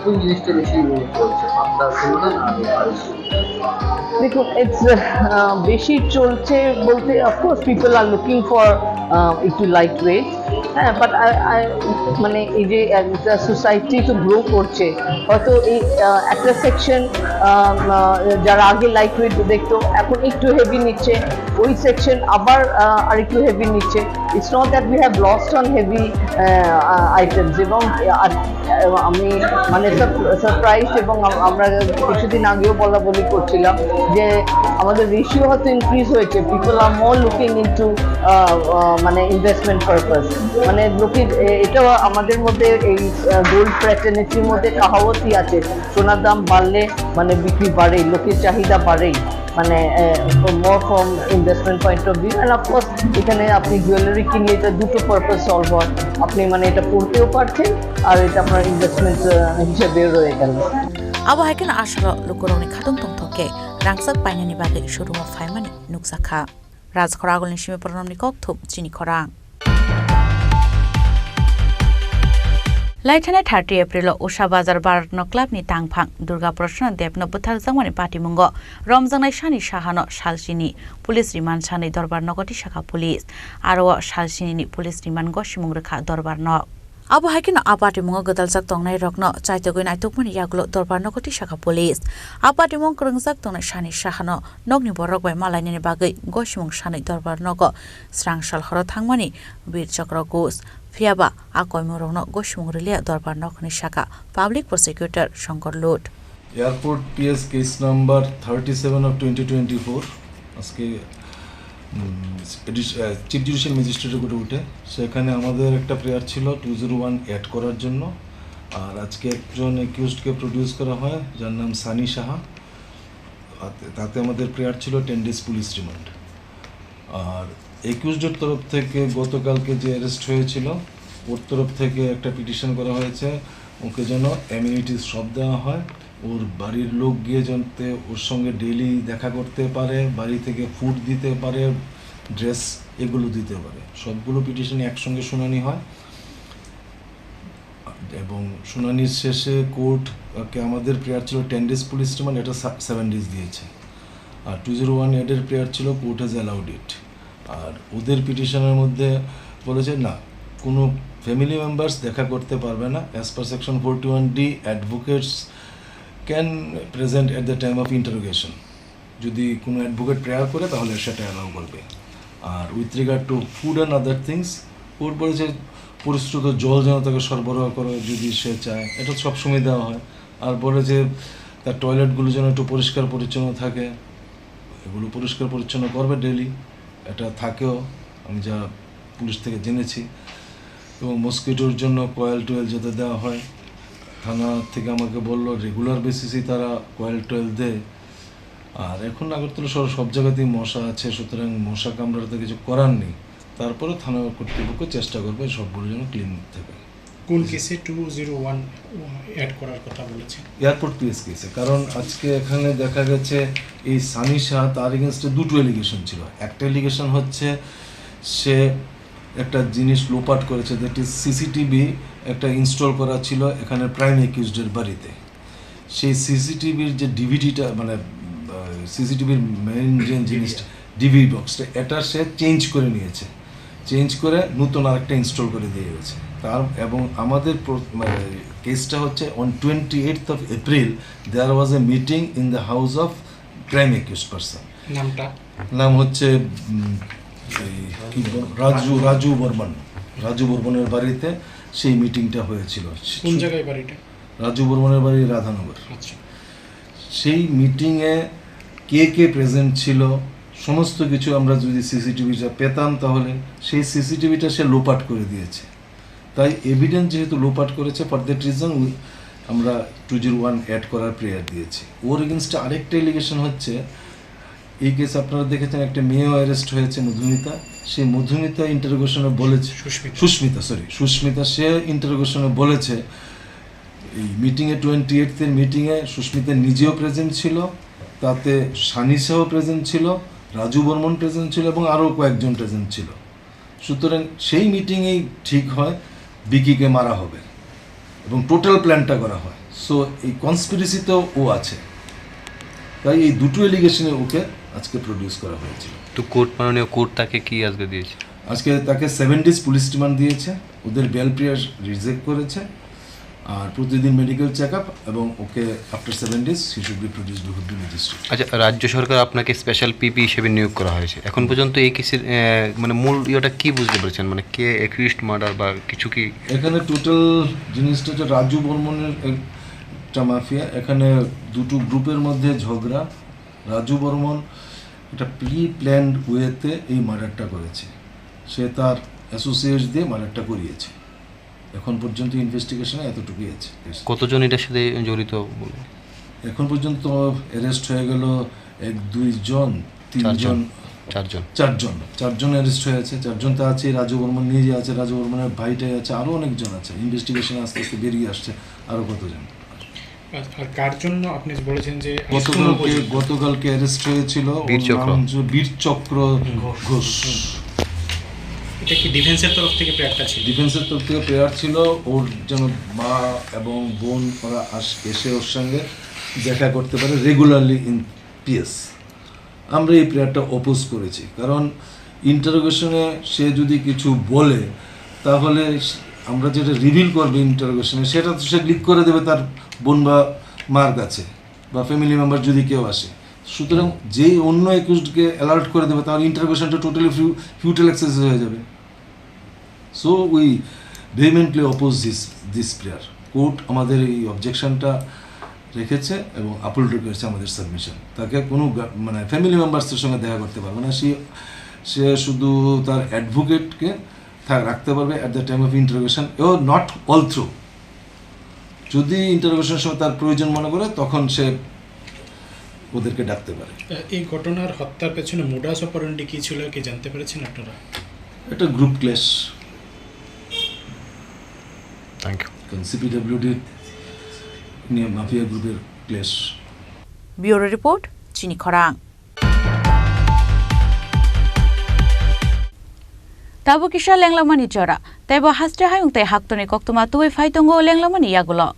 কোন জিনিসটা বেশি চলছে, পাতলা চুলটা না আরো আরো চুল? দেখুন, ইটস বেশি চলছে বলতে, of course people are looking for একটু লাইট ওয়েট। হ্যাঁ, বাট মানে এই যে একটা সোসাইটি তো গ্রো করছে, হয়তো এই আহ, একটা সেকশন যারা আগে লাইট ওয়েট দেখতো, এখন একটু হেভি নিচ্ছে, ওই সেকশন আবার আহ, আরেকটু হেভি নিচ্ছে। It's not that we have lost on heavy items। এবং আহ, আমি মানে সারপ্রাইজ, এবং আম- আমরা কিছুদিন আগেও বলা বলি করছিলাম যে আমাদের রেশিও হয়তো ইনক্রিজ হয়েছে, people are more looking into মানে ইনভেস্টমেন্ট পারপাস। মানে লোকে এ- এটাও আমাদের মধ্যে এই গোল্ড ফ্র্যাটার্নিটির মধ্যে কাহাওয়াতই আছে, সোনার দাম বাড়লে মানে বিক্রি বাড়ে, লোকের চাহিদা বাড়েই। মানে মোর from investment point of view, and of course এখানে আপনি জুয়েলারি কিনলে এটা দুটো পারপাস সলভ হয়, আপনি মানে এটা পড়তেও পারছেন আর এটা আপনার ইনভেস্টমেন্ট হিসেবে রয়ে গেল। Abo hai kheno aswkno lukurokni khatungtong thok khe rangchak painani bagwi showroom-o phaimani nukjakha. Rajkhor agulni simi Pronomni kokthum chini khorang. Laithani thirty April-o Usha Bazar Bharatno Club-ni tangphang Durga Prasanna Debno bwtharjakmani patimungo romjaknai sani sahano salsini police remand sanwi dorbar nogo tisakha police. Aro o salsinini police remand-o simung rwkha dorbar nog. Abo hai kheno a patimungo gwdaljak tongnairokno chaitogwi naitukmani yagulo dorbar nogo tisakha police. A patimung kwrwngjak tongnai sani sahano nokni borok bai malainani bagwi gosimung sanwi dorbar nogo srang sal horo thangmani Bir Chokro Ghosh. Phiyaba a koimungrokno gosimung rwliya dorbar nok hwnwi sakha Public Prosecutor Shankar Lut. Airport P S case number thirty seven of twenty twenty four, আজকে chief judicial ম্যাজিস্ট্রেটের কোর্টে উঠে, সেখানে আমাদের একটা প্রেয়ার ছিল two zero one add করার জন্য। আর আজকে একজন অ্যাকিউজডকে প্রডিউস করা হয়, যার নাম সানি সাহা। তাতে- তাতে আমাদের প্রেয়ার ছিল টেন ডেজ পুলিশ রিমান্ড। আর অ্যাকিউজডের তরফ থেকে গতকালকে যে অ্যারেস্ট হয়েছিল, ওর তরফ থেকে একটা পিটিশন করা হয়েছে, ওকে যেন অ্যামিনিটিস সব দেওয়া হয়, ওর বাড়ির লোক গিয়ে যাতে ওর সঙ্গে ডেইলি দেখা করতে পারে, বাড়ি থেকে ফুড দিতে পারে, ড্রেস এগুলো দিতে পারে। সবগুলো পিটিশন একসঙ্গে শুনানি হয়। এবং শুনানির শেষে কোর্ট, ওকে, আমাদের প্রেয়ার ছিল টেন ডেজ পুলিশ রিমান্ড, এটা সেভেন ডেজ দিয়েছে। আর টু জিরো ওয়ান অ্যাডের প্রেয়ার ছিল, কোর্ট হ্যাজ অ্যালাউড ইট। আর ওদের পিটিশনের মধ্যে বলেছে, না, কোনো ফ্যামিলি মেম্বার্স দেখা করতে পারবে না। As per section forty one D, advocates can present at the time of interrogation। যদি কোনো অ্যাডভোকেট প্রেয়ার করে, তাহলে সেটা অ্যালাউ করবে। আর with regard to food and other things, court বলেছে, পরিশ্রুত জল যেন তাকে সরবরাহ করে যদি সে চায়, এটা সবসময় দেওয়া হয়। আর বলে যে তার টয়লেটগুলো যেন একটু পরিষ্কার পরিচ্ছন্ন থাকে, এগুলো পরিষ্কার পরিচ্ছন্ন করবে ডেলি, এটা থাকেও, আমি যা পুলিশ থেকে জেনেছি। এবং মস্কিটোর জন্য কয়েল টয়েল যেটা দেওয়া হয়, থানা থেকে আমাকে বললো রেগুলার বেসিসেই তারা কয়েল টয়েল দেয়। আর এখন আগরতলা শহরে সব জায়গাতেই মশা আছে, সুতরাং মশা কামড়াতে কিছু করার নেই। তারপরে থানা কর্তৃপক্ষ চেষ্টা করবে সবগুলো যেন ক্লিন থাকে। কোন কেসে টু জিরো ওয়ান অ্যাড করার কথা বলেছেন? এয়ারপোর্ট পিএস কেসে। কারণ আজকে এখানে দেখা গেছে এই সানি শাহ, তার এগেনস্টে দুটো এলিগেশন ছিল। একটা এলিগেশন হচ্ছে সে একটা জিনিস লোপাট করেছে, দ্যাট ইজ সিসিটিভি একটা ইনস্টল করা ছিল এখানে প্রাইম অ্যাকিউজডের বাড়িতে। সেই সিসিটিভির যে ডিভিডিটা, মানে সিসিটিভির মেইন যে জিনিসটা, ডিভি বক্সটা, এটা সে চেঞ্জ করে নিয়েছে। চেঞ্জ করে নতুন আরেকটা ইনস্টল করে দিয়ে গেছে তার। এবং আমাদের প্র- মানে কেসটা হচ্ছে, on twenty eighth of April there was a meeting in the house of prime accused person. নামটা? নাম হচ্ছে উম, এই, কি বল- রাজু রাজু বর্মন। রাজু বর্মনের বাড়িতে সেই মিটিংটা হয়েছিল। কোন জায়গায় বাড়িটা? রাজু বর্মনের বাড়ি রাধানগর। আচ্ছা। সেই মিটিংয়ে কে কে প্রেজেন্ট ছিল, সমস্ত কিছু আমরা যদি সিসিটিভিটা পেতাম, তাহলে সেই সিসিটিভিটা সে লোপাট করে দিয়েছে। তাই এভিডেন্স যেহেতু লোপাট করেছে, ফর দ্যাট রিজন আমরা টু জিরো ওয়ান অ্যাড করার প্রেয়ার দিয়েছি। ওর এগেনস্টে আরেকটা এলিগেশন হচ্ছে, এই কেস আপনারা দেখেছেন, একটা মেয়েও অ্যারেস্ট হয়েছে, মধুমিতা। সেই মধুমিতা ইন্টারোগেশনে বলেছে, সুস্মিতা। সুস্মিতা, সরি, সুস্মিতা, সে ইন্টারোগেশনে বলেছে এই মিটিংয়ে, টোয়েন্টি এইটথের মিটিংয়ে সুস্মিতা নিজেও প্রেজেন্ট ছিল, তাতে সানিশাও প্রেজেন্ট ছিল, রাজু বর্মন প্রেজেন্ট ছিল এবং আরও কয়েকজন প্রেজেন্ট ছিল। সুতরাং সেই মিটিংয়েই ঠিক হয় বিকিকে মারা হবে এবং টোটাল প্ল্যানটা করা হয়। সো এই কনস্পিরেসিতেও ও আছে, তাই এই দুটো এলিগেশনে ওকে আজকে প্রডিউস করা হয়েছিল। তো কোর্ট, মাননীয় কোর্ট তাকে কি আজকে দিয়েছে? আজকে তাকে সেভেন ডেজ পুলিশ রিমান্ড দিয়েছে, ওদের বেল প্রেয়ার রিজেক্ট করেছে। আর প্রতিদিন মেডিকেল চেক আপ এবং ওকে after seven days he should be produced before the magistrate. আচ্ছা, রাজ্য সরকার আপনাকে স্পেশাল পিপি হিসেবে নিয়োগ করা হয়েছে। এখন পর্যন্ত এই কেসের, আহ, মানে মূল ইয়েটা কি বুঝতে পেরেছেন? মানে কে অ্যাকিউজড মার্ডার বা কিছু কি? এখানে টোটাল জিনিসটা হচ্ছে রাজু বর্মনের একটা মাফিয়া। এখানে দুটো গ্রুপের মধ্যে ঝগড়া। রাজু বর্মন একটা প্রি প্ল্যান্ড ওয়েতে এই মার্ডারটা করেছে। সে তার অ্যাসোসিয়েটস দিয়ে মার্ডারটা করিয়েছে। এখন পর্যন্ত ইনভেস্টিগেশনে এতটুকুই আছে। কতজন এটার সাথে জড়িত বলে? এখন পর্যন্ত অ্যারেস্ট হয়ে গেল এক, দুই জন, তিন চারজন। জন। চারজন। চারজন, চারজন অ্যারেস্ট হয়ে আছে। চারজন তো আছে, রাজু বর্মন নিজে আছে, রাজু বর্মনের ভাইটাই আছে, আরও অনেকজন আছে। ইনভেস্টিগেশনে আস্তে আস্তে বেরিয়ে আসছে আরও কতজন। আর, আর কার জন্য আপনি বলেছেন যে গতকালকে, গতকালকে অ্যারেস্ট হয়েছিল, ওর বীরচক্র। নাম হচ্ছে বীরচক্র ঘোষ। ঘোষ। এটা কি ডিফেন্সের তরফ থেকে প্রেয়ারটা ছিল? ডিফেন্সের তরফ থেকে প্রেয়ার ছিল, ওর যেন মা এবং বোন ওরা আস-, এসে ওর সঙ্গে দেখা করতে পারে রেগুলারলি ইন পিএস। আমরা এই প্রেয়ারটা অপোজ করেছি, কারণ ইন্টারোগেশনে সে যদি কিছু বলে, তাহলে আমরা যেটা রিভিল করবে ইন্টারোগেশনে, সেটা তো সে লিক করে দেবে তার বোন বা মার কাছে, বা ফ্যামিলি মেম্বার যদি কেউ আসে। সুতরাং যেই অন্য অ্যাকিউজডকে অ্যালার্ট করে দেবে, তাহলে ইন্টারোগেশনটা টোটালি ফিউটেল এক্সারসাইজ হয়ে যাবে। সো উই ভেহিমেন্টলি oppose this this prayer. Court আমাদের এই অবজেকশনটা রেখেছে এবং আপহোল্ড করেছে আমাদের সাবমিশন। তাকে কোনো গা- মানে ফ্যামিলি মেম্বার্সের সঙ্গে দেখা করতে পারবে না। সে সে শুধু তার অ্যাডভোকেটকে থা- রাখতে পারবে at the time of interrogation, ও নট অল থ্রু। যদি ইন্টারোগেশনের সময় তার প্রয়োজন মনে করে, তখন সে ওদেরকে ডাকতে পারে। এই ঘটনার হত্যার পেছনে মোডাস অপারেন্ডি কি ছিল, কি জানতে পেরেছেন আপনারা? একটা গ্রুপ ক্লেশ। Thank you. কারণ সিপিডব্লিউডি নিয়ে মাফিয়া গ্রুপের clash. Bureau report, Chini Khorang. Tabuk kisa lenglamani jora, teibo haste hayung tei haktorni koktwma tubui phai tongo lenglamani yagulo.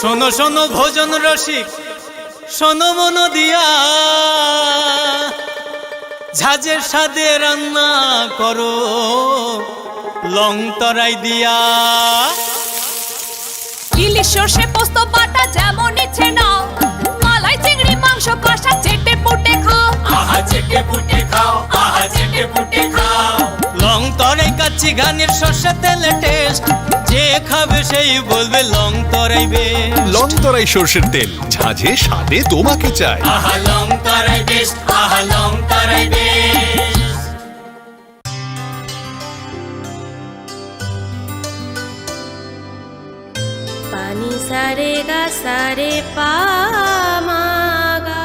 শোনো শোনো ভোজন রসিক, শোনো মন দিয়া, ঝাঁঝের স্বাদে রান্না করো। লং তরাই দিয়া। ইলিশ সর্ষে পোস্ত বাটা যেমন ইচ্ছে নাও, মালাই চিংড়ি মাংস কষা চেটে পুটে খাও। আহা চেটে পুটে খাও, আহা চেটে পুটে খাও। লং তরাই কাচ্চি ঘানির সর্ষে তেলে টেস্ট, যে খাবে সেই বলবে লং তরাই বেস্ট। লং তরাই সর্ষের তেল, ঝাঁঝে স্বাদে তোমাকে চাই। আহা লং তরাই বেস্ট, আহা Long Tarai best. Pani sare ga sare pa ma ga.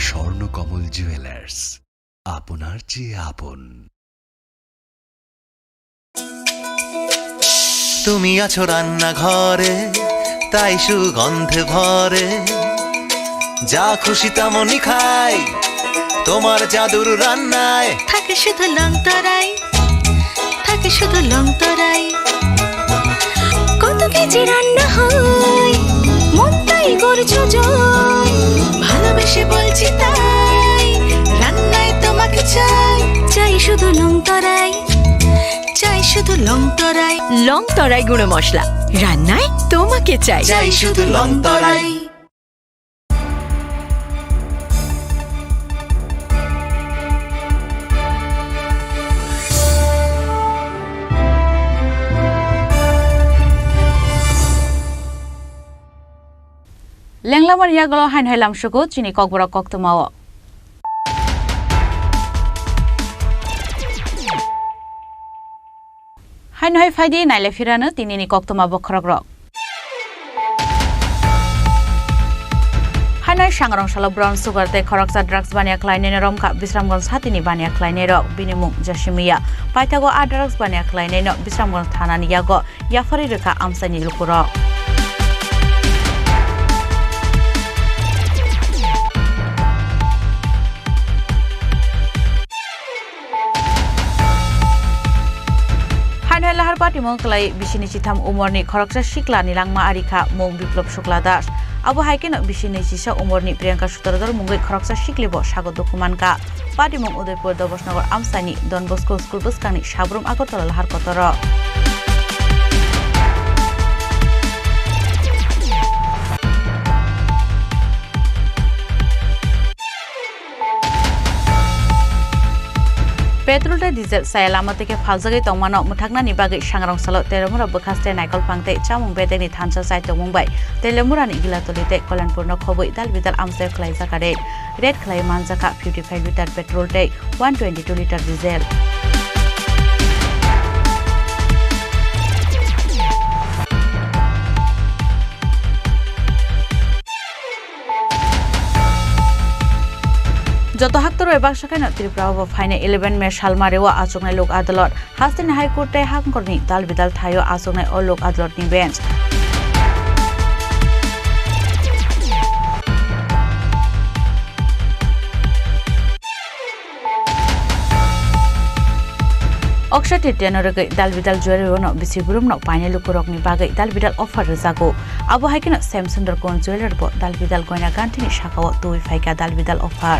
Swarnakamal jewellers, আপনার চেয়ে আপন। তুমি আছো রান্নাঘরে, তাই সুগন্ধে ভরে। যা খুশি তেমনই খাই, তোমার জাদুর রান্নায়। থাকে শুধু লং তরাই, থাকে শুধু লং তরাই। কত কেজি রান্না হয়, মনটাই করছো জয়। ভালোবেসে বলছি তাই, রান্নায় তোমাকে চাই। চাই শুধু লং তরাই, চাই শুধু লং তরাই। লং তরাই গুঁড়ো মশলা, রান্নায় তোমাকে চাই। চাই শুধু লং তরাই। Lenglamani yagulo haino hai lamsugo chini kokborok koktwmao. Haino hai phaidi naile phirano tinini koktwma bokhorokrok. Haino hai sangrong salo brown sugar tei khoroksa drugs baniya khlainai romkha Bisramganj satini baniya khlainairok, bini mung Jasimiya. Paithago a drugs baniya khlainaino Bisramganj thanani yago yapharwi rwkha amchaini lukurok. Haino lahar patimung kwlai bisini chitham umorni khoroksa sikla ni langma arikha mung Biplop Shukla Das. Abo hai kheno bisini chisa umorni Priyanka Sutradhar mungwi khoroksa siklibo sago dukhu mankha. Patimung Udaipur Dobosnagar amchaini Don Bosco School bwskangni Sabrum Agartala lahar kotoro. Petrol tei diesel chaya lama twi khe phaljagwi tongmano mwthaknani bagwi sangrong salo Telemura bwkhaste naikolphang tei chamung bedekni thansa chai tongmung bai Telemurani Gilatoli tei Kolanpurno khobwi dal bidal amchaio khlaijak raid. Raid khlai manjakha fifty five litre petrol tei one twenty two litre diesel. Joto haktor bai baksa khaino Tripura o bo phainai eleven May salmari o achuknai Lok Adalot. Hasteni High Court tei Hangkorni dal bidal thaio achuknai o Lok Adalot ni bench. Oksha Tritiyano rwgwi dalbidal jewelry-o no bisi burumno painai lukurokni bagwi dalbidal offer rwjago. Abo hai kheno Shyam Sundar Kunj Jeweller bo dalbidal goina ganthini sakao twiwi phaikha dalbidal offer.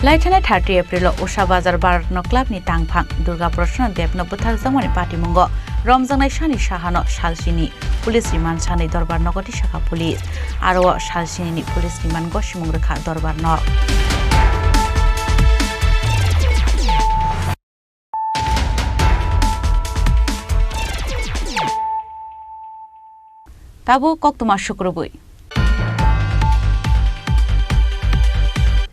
Laithana thirty April-o Usha Bazar Bharat no club ni tangphang Durga Prasanna Deb no bwtharjakmani patimungo romjaknai sani sahano salsini police remand sanwi dorbar nogo tisakha police. Aro o salsini ni police remand go simung rwkha dorbar no. Tabuk koktwma sukrubwi.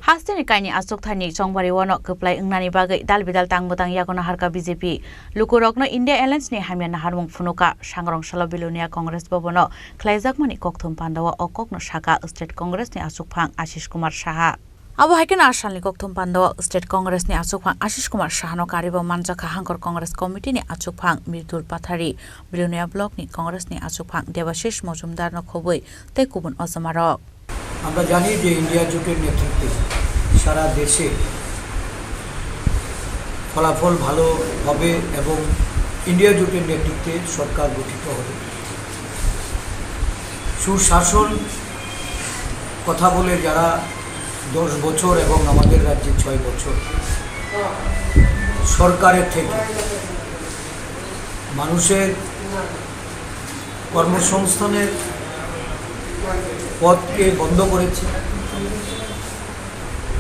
Hasteni kaini achukthani chongbario no kwplai wngnani bagwi dalbidal tangmwtang yago naharkha B J P. Lukurokno India Alliance ni hamya naharmung phunukha. Sangrong salo Belonia Congress Bhavan o khlaijakmani kokthum pandao o kokno sakha State Congress ni achukphang Ashish Kumar Saha. Abo hai kheno a salni kokthum pandao State Congress ni achukphang Ashish Kumar Sahano karibo manjakha Hangkor Congress Committee ni achukphang Mridul Pathari, Bilonia Block ni Congress ni achukphang Debashish Mojumdar no khobwi tei kubun ojomarok. আমরা জানি যে ইন্ডিয়া জোটের নেতৃত্বে সারা দেশে ফলাফল ভালো হবে এবং ইন্ডিয়া জোটের নেতৃত্বে সরকার গঠিত হবে। সুশাসন কথা বলে যারা দশ বছর এবং আমাদের রাজ্যে ছয় বছর সরকারের থেকে মানুষের কর্মসংস্থানের পথকে বন্ধ করেছে।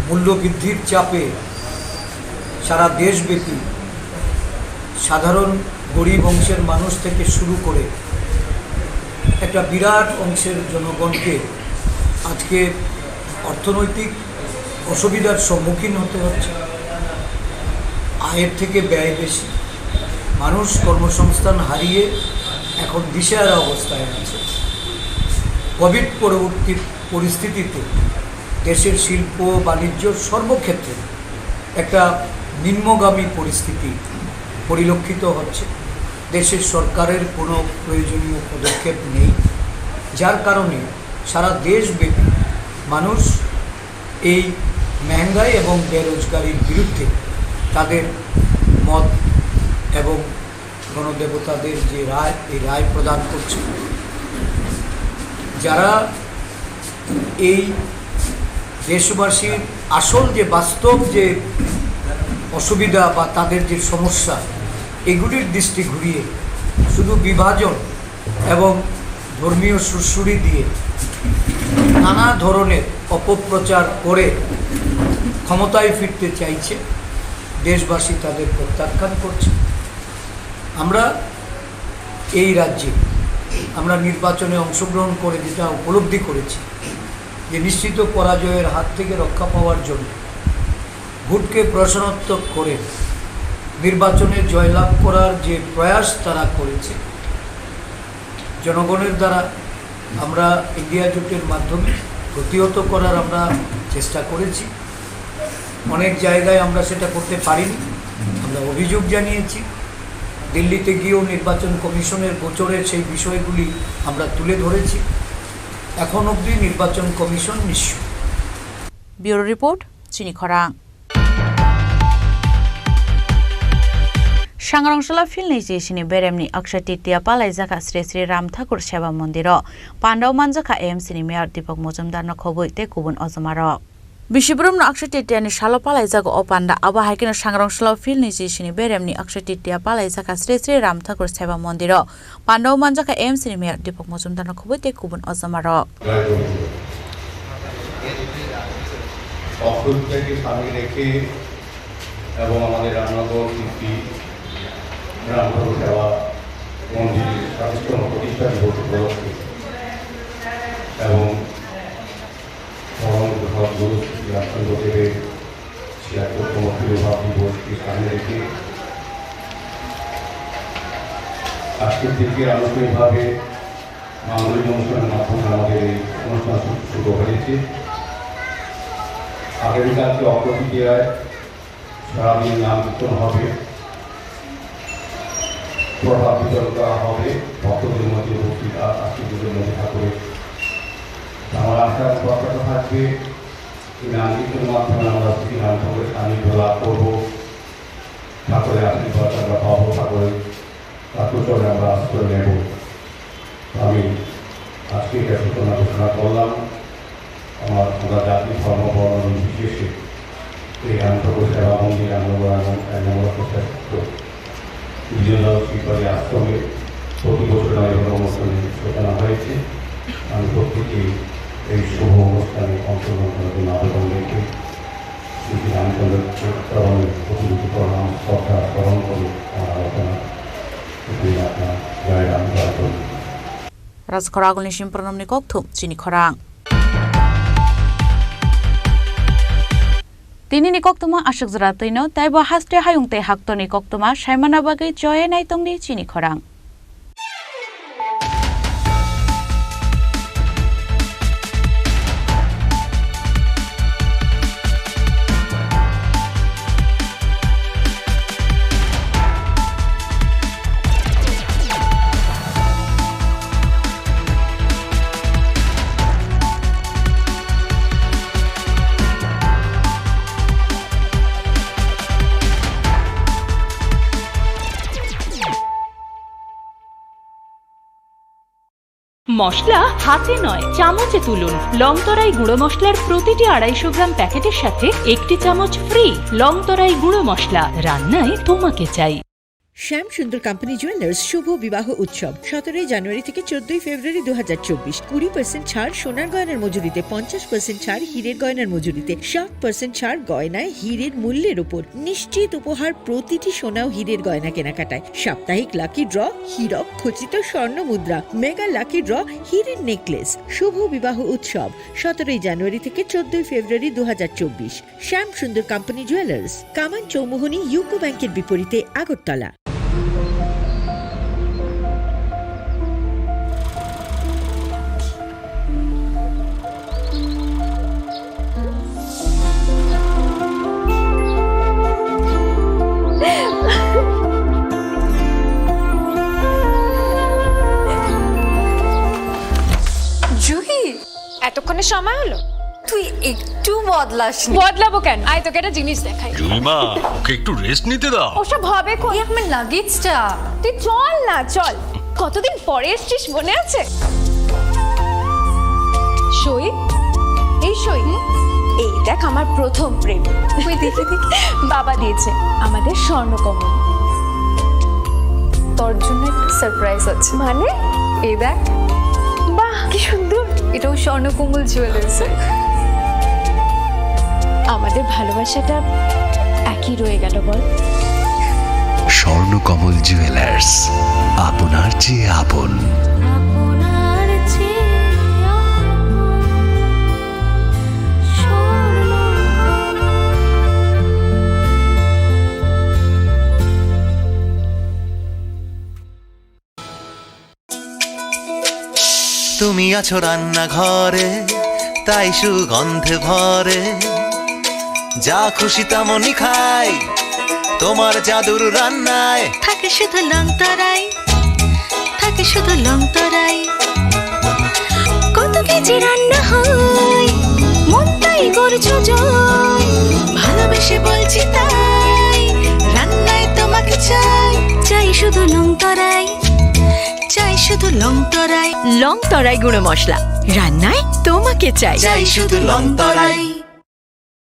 মূল্যবৃদ্ধির চাপে সারা দেশব্যাপী সাধারণ গরিব অংশের মানুষ থেকে শুরু করে একটা বিরাট অংশের জনগণকে আজকে অর্থনৈতিক অসুবিধার সম্মুখীন হতে হচ্ছে। আয়ের থেকে ব্যয় বেশি, মানুষ কর্মসংস্থান হারিয়ে এখন দিশেহারা অবস্থায় আছে। কোভিড পরবর্তী পরিস্থিতিতে দেশের শিল্প, বাণিজ্য, সর্বক্ষেত্রে একটা নিম্নগামী পরিস্থিতি পরিলক্ষিত হচ্ছে। দেশের সরকারের কোনো প্রয়োজনীয় পদক্ষেপ নেই, যার কারণে সারা দেশব্যাপী মানুষ এই মেহঙ্গাই এবং বেরোজগারির বিরুদ্ধে তাদের মত এবং গণদেবতাদের যে রায়, এই রায় প্রদান করছে। যারা এই দেশবাসীর আসল যে বাস্তব যে অসুবিধা বা তাদের যে সমস্যা, এগুলির দৃষ্টি ঘুরিয়ে শুধু বিভাজন এবং ধর্মীয় সুড়সুড়ি দিয়ে নানা ধরনের অপপ্রচার করে ক্ষমতায় ফিরতে চাইছে, দেশবাসী তাদের প্রত্যাখ্যান করছে। আমরা এই রাজ্যে আমরা নির্বাচনে অংশগ্রহণ করে যেটা উপলব্ধি করেছি যে নিশ্চিত পরাজয়ের হাত থেকে রক্ষা পাওয়ার জন্য ভোটকে প্রশ্নত্মক করে নির্বাচনে জয়লাভ করার যে প্রয়াস তারা করেছে, জনগণের দ্বারা আমরা ইন্ডিয়া জোটের মাধ্যমে প্রতিহত করার আমরা চেষ্টা করেছি। অনেক জায়গায় আমরা সেটা করতে পারিনি, আমরা অভিযোগ জানিয়েছি। দিল্লিতে গিয়েও নির্বাচন কমিশনের গোচরের সেই বিষয়গুলি আমরা তুলে ধরেছি। এখন অবধি নির্বাচন কমিশন নিশ্চুপ। Bureau report, Chini Khorang. Sangrongsola field ni G C ni beremni Akshay Titiya palaijak kha Sri Sri Ram Thakur Seva Mondiro. Pandao manjak kha A M C ni mayor Deepak Mojumdar no khobwi tei kubun ojomarok. Bisi boromno Akshay Titiya ni salo palaijago o panda. Abo hai kheno Sangrongsola field ni G C ni beremni Akshay Titiya palaijak kha Sri Sri Ram Thakur Seva Mondiro. Pandao manjak kha A M C ni mayor Deepak Mojumdar no khobwi tei kubun ojomarok. অক্ষয় তৃতীয়াকে সামনে রেখে এবং আমাদের রামনগর কীর্তি রামনগর সেবা মন্দির সাতচল্লিশতম প্রতিষ্ঠা দিবস উপলক্ষে এবং পরম সদ্গুরু শ্রী রামচন্দ্র দেবের ছিয়াত্তরতম তিরোভাব দিবসকে সামনে রেখে আজকের দিনকে আনুষ্ঠানিকভাবে মাঙ্গলিক অনুষ্ঠানের মাধ্যমে আমাদের এই অনুষ্ঠান শু-, শুরু হয়েছে। আগামীকালকে অক্ষয় তৃতীয়ায় সারাদিন নাম কীর্তন হবে, প্রসাদ বিতরণ করা হবে ভক্তদের মধ্যে উপস্থিত আ-, আত্মীয়দের মধ্যে ঠাকুরের। আমার আশা এবং প্রত্যাশা থাকবে এই নাম কীর্তনের মাধ্যমে আমরা শ্রী রাম ঠাকুরের সান্নিধ্য লাভ করব, ঠাকুরের আশীর্বাদ আমরা পাবো, ঠাকুরের ঠাকুর চরণে আমরা আশ্রয় নেব। আমি আজকে এটা সূচনা ঘোষণা করলাম। আমার, আমরা জাতি, ধর্ম, বর্ণ নির্বিশেষে এই রাম ঠাকুর সেবা মন্দির রামনগর এক নম্বর প্রতিষ্ঠা বিজয়নগর শ্রীপালি আশ্রমে প্রতি বছর নভেম্বর মাসে সূচনা হয়েছে। আমি প্রত্যেকে এই শুভ অনুষ্ঠানে অংশগ্রহণ করার জন্য আবেদন রেখে শ্রী রামচন্দ্র চরণের কোটি কোটি প্রণাম শ্রদ্ধা স্মরণ করে আমার আলোচনা এখানে আপনার জয় রাম জয় করি। Rajkhoragulni Simpronomni kokthum chini khorang. Tinini koktwma aswk jora twino, teibo haste hayung tei haktorni koktwma saimana bagwi choye naitongdi chini khorang. মশলা হাতে নয়, চামচে তুলুন। লং তরাই গুঁড়ো মশলার প্রতিটি আড়াইশো গ্রাম প্যাকেটের সাথে একটি চামচ ফ্রি। লং তরাই গুঁড়ো মশলা, রান্নায় তোমাকে চাই। শ্যাম সুন্দর কোম্পানি জুয়েলার্স শুভ বিবাহ উৎসব সতেরোই জানুয়ারি থেকে চোদ্দই ফেব্রুয়ারি দু হাজার চব্বিশ। কুড়ি পার্সেন্ট ছাড় সোনার গয়নার মজুরিতে, পঞ্চাশ পার্সেন্ট ছাড় হীরের গয়নার মজুরিতে, সাত পার্সেন্ট ছাড় গয়নায় হীরের মূল্যের উপর। নিশ্চিত উপহার প্রতিটি সোনা ও হীরের গয়না কেনাকাটায়। সাপ্তাহিক লাকি ড্র, হীরক খচিত স্বর্ণ মুদ্রা, মেগা লাকি ড্র, হীরের নেকলেস। শুভ বিবাহ উৎসব সতেরোই জানুয়ারি থেকে চোদ্দই ফেব্রুয়ারি দু হাজার চব্বিশ। শ্যাম সুন্দর কোম্পানি জুয়েলার্স, কামান চৌমুহনী ইউকো ব্যাংকের বিপরীতে আগরতলা। জুহি, এতক্ষণে সময় হলো? তুই একটু বদলাসনি। বদলাবো কেন? আয়, তোকে একটা জিনিস দেখাই। জুলিমা, ওকে একটু রেস্ট নিতে দাও। ওসব হবে কোন? এই আমার লাগেজটা। তুই চল না, চল। কতদিন পরে এসছিস, মনে আছে? সই, এই সই। এই দেখ, আমার প্রথম প্রেম। তুই দেখে দেখে। বাবা দিয়েছে আমাদের স্বর্ণকমল। তোর জন্য একটা সারপ্রাইজ আছে। মানে? এই দেখ। বাহ, কি সুন্দর। এটাও স্বর্ণকমল জুয়েলার্সের। আমাদের ভালোবাসাটা একই রয়ে গেল, বল? স্বর্ণকমল জুয়েলার্স, আপনার চেয়ে আপন। আপনার চেয়ে আপন। তুমি আছো রান্নাঘরে, তাই সুগন্ধে ভরে। যা খুশি তেমনই খাই, তোমার জাদুর রান্নায়। থাকে শুধু লং তরাই, থাকে শুধু লং তরাই। কত কেজি রান্না হয়, মনটাই করছো জয়। ভালোবেসে বলছি তাই, রান্নায় তোমাকে চাই। চাই শুধু লং তরাই, চাই শুধু লং তরাই। লং তরাই গুঁড়ো মশলা, রান্নায় তোমাকে চাই। চাই শুধু লং তরাই।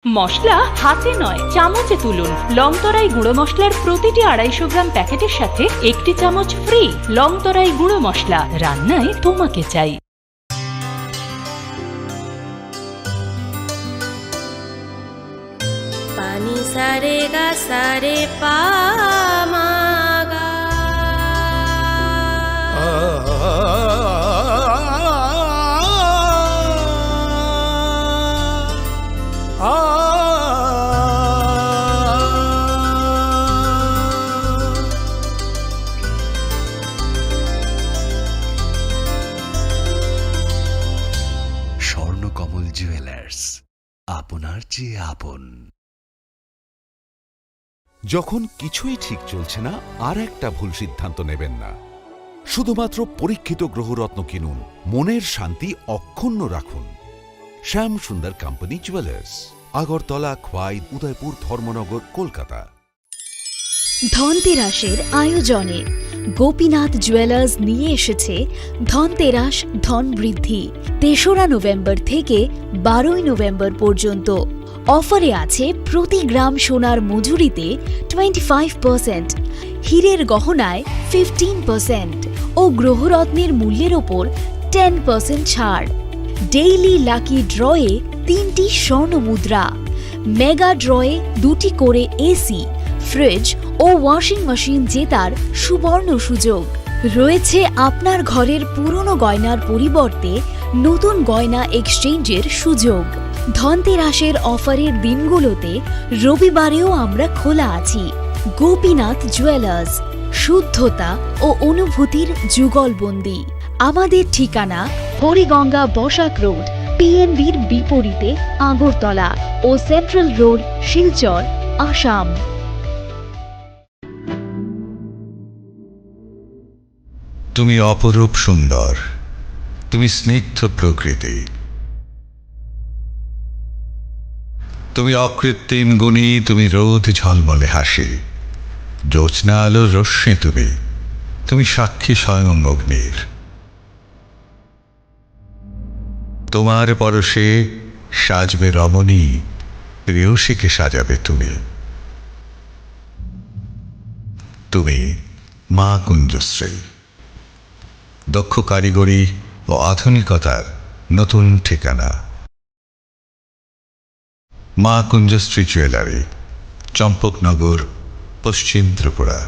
মশলা হাতে নয়, চামচে তুলুন। লং তরাই গুঁড়ো মশলার প্রতিটি আড়াইশো গ্রাম প্যাকেটের সাথে একটি চামচ ফ্রি। লং তরাই গুঁড়ো মশলা, রান্নায় তোমাকে চাই। পানি সারে গা সারে পা মা গা। স্বর্ণকমল জুয়েলার্স, আপনার চেয়ে আপন। যখন কিছুই ঠিক চলছে না, আর একটা ভুল সিদ্ধান্ত নেবেন না। শুধুমাত্র পরীক্ষিত গ্রহরত্ন কিনুন, মনের শান্তি অক্ষুণ্ণ রাখুন। শ্যাম সুন্দর কোম্পানি জুয়েলার্স, আগরতলা, খোয়াই, উদয়পুর, ধর্মনগর, কলকাতা। ধনতেরাসের আয়োজনে গোপীনাথ জুয়েলার্স নিয়ে এসেছে ধনতেরাস ধন বৃদ্ধি। তেসরা নভেম্বর থেকে বারোই নভেম্বর পর্যন্ত অফারে আছে প্রতি গ্রাম সোনার মজুরিতে টোয়েন্টি ফাইভ পার্সেন্ট, হীরের গহনায় ফিফটিন পার্সেন্ট ও গ্রহরত্নের মূল্যের ওপর টেন পার্সেন্ট ছাড়। ডেইলি লাকি ড্রয়ে তিনটি স্বর্ণ মুদ্রা, মেগা ড্রয়ে দুটি করে এসি, ফ্রিজ ও ওয়াশিং মেশিন জেতার সুবর্ণ সুযোগ। রয়েছে আপনার ঘরের পুরনো গয়নার পরিবর্তে নতুন গয়না এক্সচেঞ্জের সুযোগ। ধনতেরাসের অফারের দিনগুলোতে রবিবারেও আমরা খোলা আছি। গোপীনাথ জুয়েলার্স, শুদ্ধতা ও অনুভূতির যুগলবন্দি। আমাদের ঠিকানা হরিগঙ্গা বসাক রোড, পিএনবির বিপরীতে আগরতলা ও সেন্ট্রাল রোড, শিলচর, আসাম। তুমি অপরূপ সুন্দর, তুমি স্নিগ্ধ প্রকৃতি, তুমি অকৃত্রিম গুণী, তুমি রোদ ঝলমলে হাসি, জ্যোৎস্না আলোর রশ্মি তুমি, তুমি সাক্ষী স্বয়ং অগ্নির। তোমার পরশে সাজবে রমণী, প্রেয়সীকে সাজাবে তুমি। তুমি মা কুঞ্জশ্রী। দক্ষ কারিগরি ও আধুনিকতার নতুন ঠিকানা। মা কুঞ্জশ্রী জুয়েলারি, চম্পকনগর, পশ্চিম ত্রিপুরা।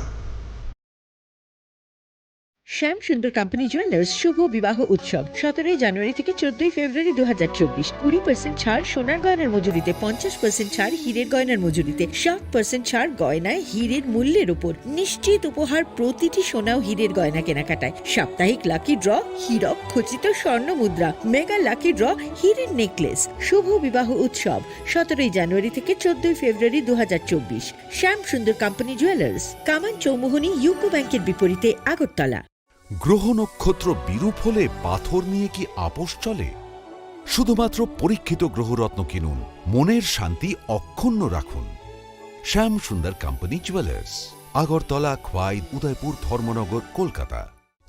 শ্যাম সুন্দর কোম্পানি জুয়েলার্স শুভ বিবাহ উৎসব সতেরোই জানুয়ারি থেকে চোদ্দই ফেব্রুয়ারি দু হাজার চব্বিশ। কুড়ি পার্সেন্ট ছাড় সোনার গয়নার মজুরিতে, পঞ্চাশ পার্সেন্ট ছাড় হীরের গয়নার মজুরিতে, সাত পার্সেন্ট ছাড় গয়নায় হীরের মূল্যের উপর। নিশ্চিত উপহার প্রতিটি সোনা ও হীরের গয়না কেনাকাটায়। সাপ্তাহিক লাকি ড্র, হীরক খচিত স্বর্ণ মুদ্রা, মেগা লাকি ড্র, হীরের নেকলেস। শুভ বিবাহ উৎসব সতেরোই জানুয়ারি থেকে চোদ্দই ফেব্রুয়ারি দু হাজার চব্বিশ। শ্যাম সুন্দর কোম্পানি জুয়েলার্স, কামান চৌমুহনী ইউকো ব্যাংকের বিপরীতে, আগরতলা। গ্রহ নক্ষত্র বিরূপ হলে পাথর নিয়ে কি আপোষ চলে? শুধুমাত্র পরীক্ষিত গ্রহরত্ন কিনুন, মনের শান্তি অক্ষুণ্ণ রাখুন। শ্যাম সুন্দর কোম্পানি জুয়েলার্স, আগরতলা, খোয়াই, উদয়পুর, ধর্মনগর, কলকাতা।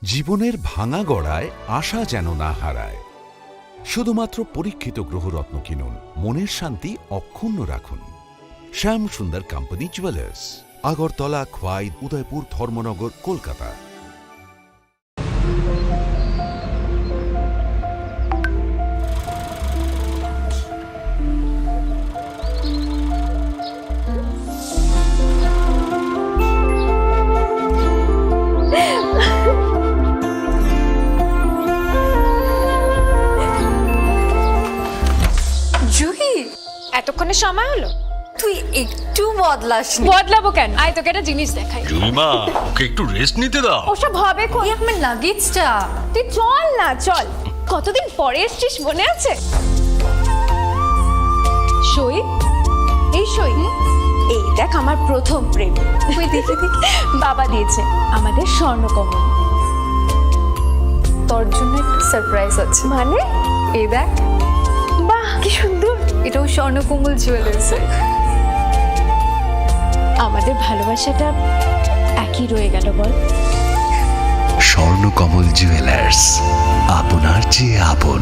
জীবনের ভাঙা গড়ায় আশা যেন না হারায়। শুধুমাত্র পরীক্ষিত গ্রহরত্ন কিনুন, মনের শান্তি অক্ষুণ্ণ রাখুন। শ্যাম সুন্দর কোম্পানি জুয়েলার্স, আগরতলা, খোয়াই, উদয়পুর, ধর্মনগর, কলকাতা। জুহি, এতক্ষণে সময় হলো? তুই একটু বদলাসনি। বদলাবো কেন? আয়, তোকে একটা জিনিস দেখাই। জুলিমা, ওকে একটু রেস্ট নিতে দাও। ওসব হবে কোন? এই আমার লাগেজটা। তুই চল না, চল। কতদিন পরে এসছিস, মনে আছে? সই, এই সই। এই দেখ, আমার প্রথম প্রেম। তুই দেখে দেখ। বাবা দিয়েছে আমাদের স্বর্ণকমল। তোর জন্য একটা সারপ্রাইজ আছে। মানে? এই দেখ। বাহ, কি সুন্দর। এটাও স্বর্ণকমল জুয়েলার্সের। আমাদের ভালোবাসাটা একই রয়ে গেল, বল? স্বর্ণকমল জুয়েলার্স, আপনার চেয়ে আপন।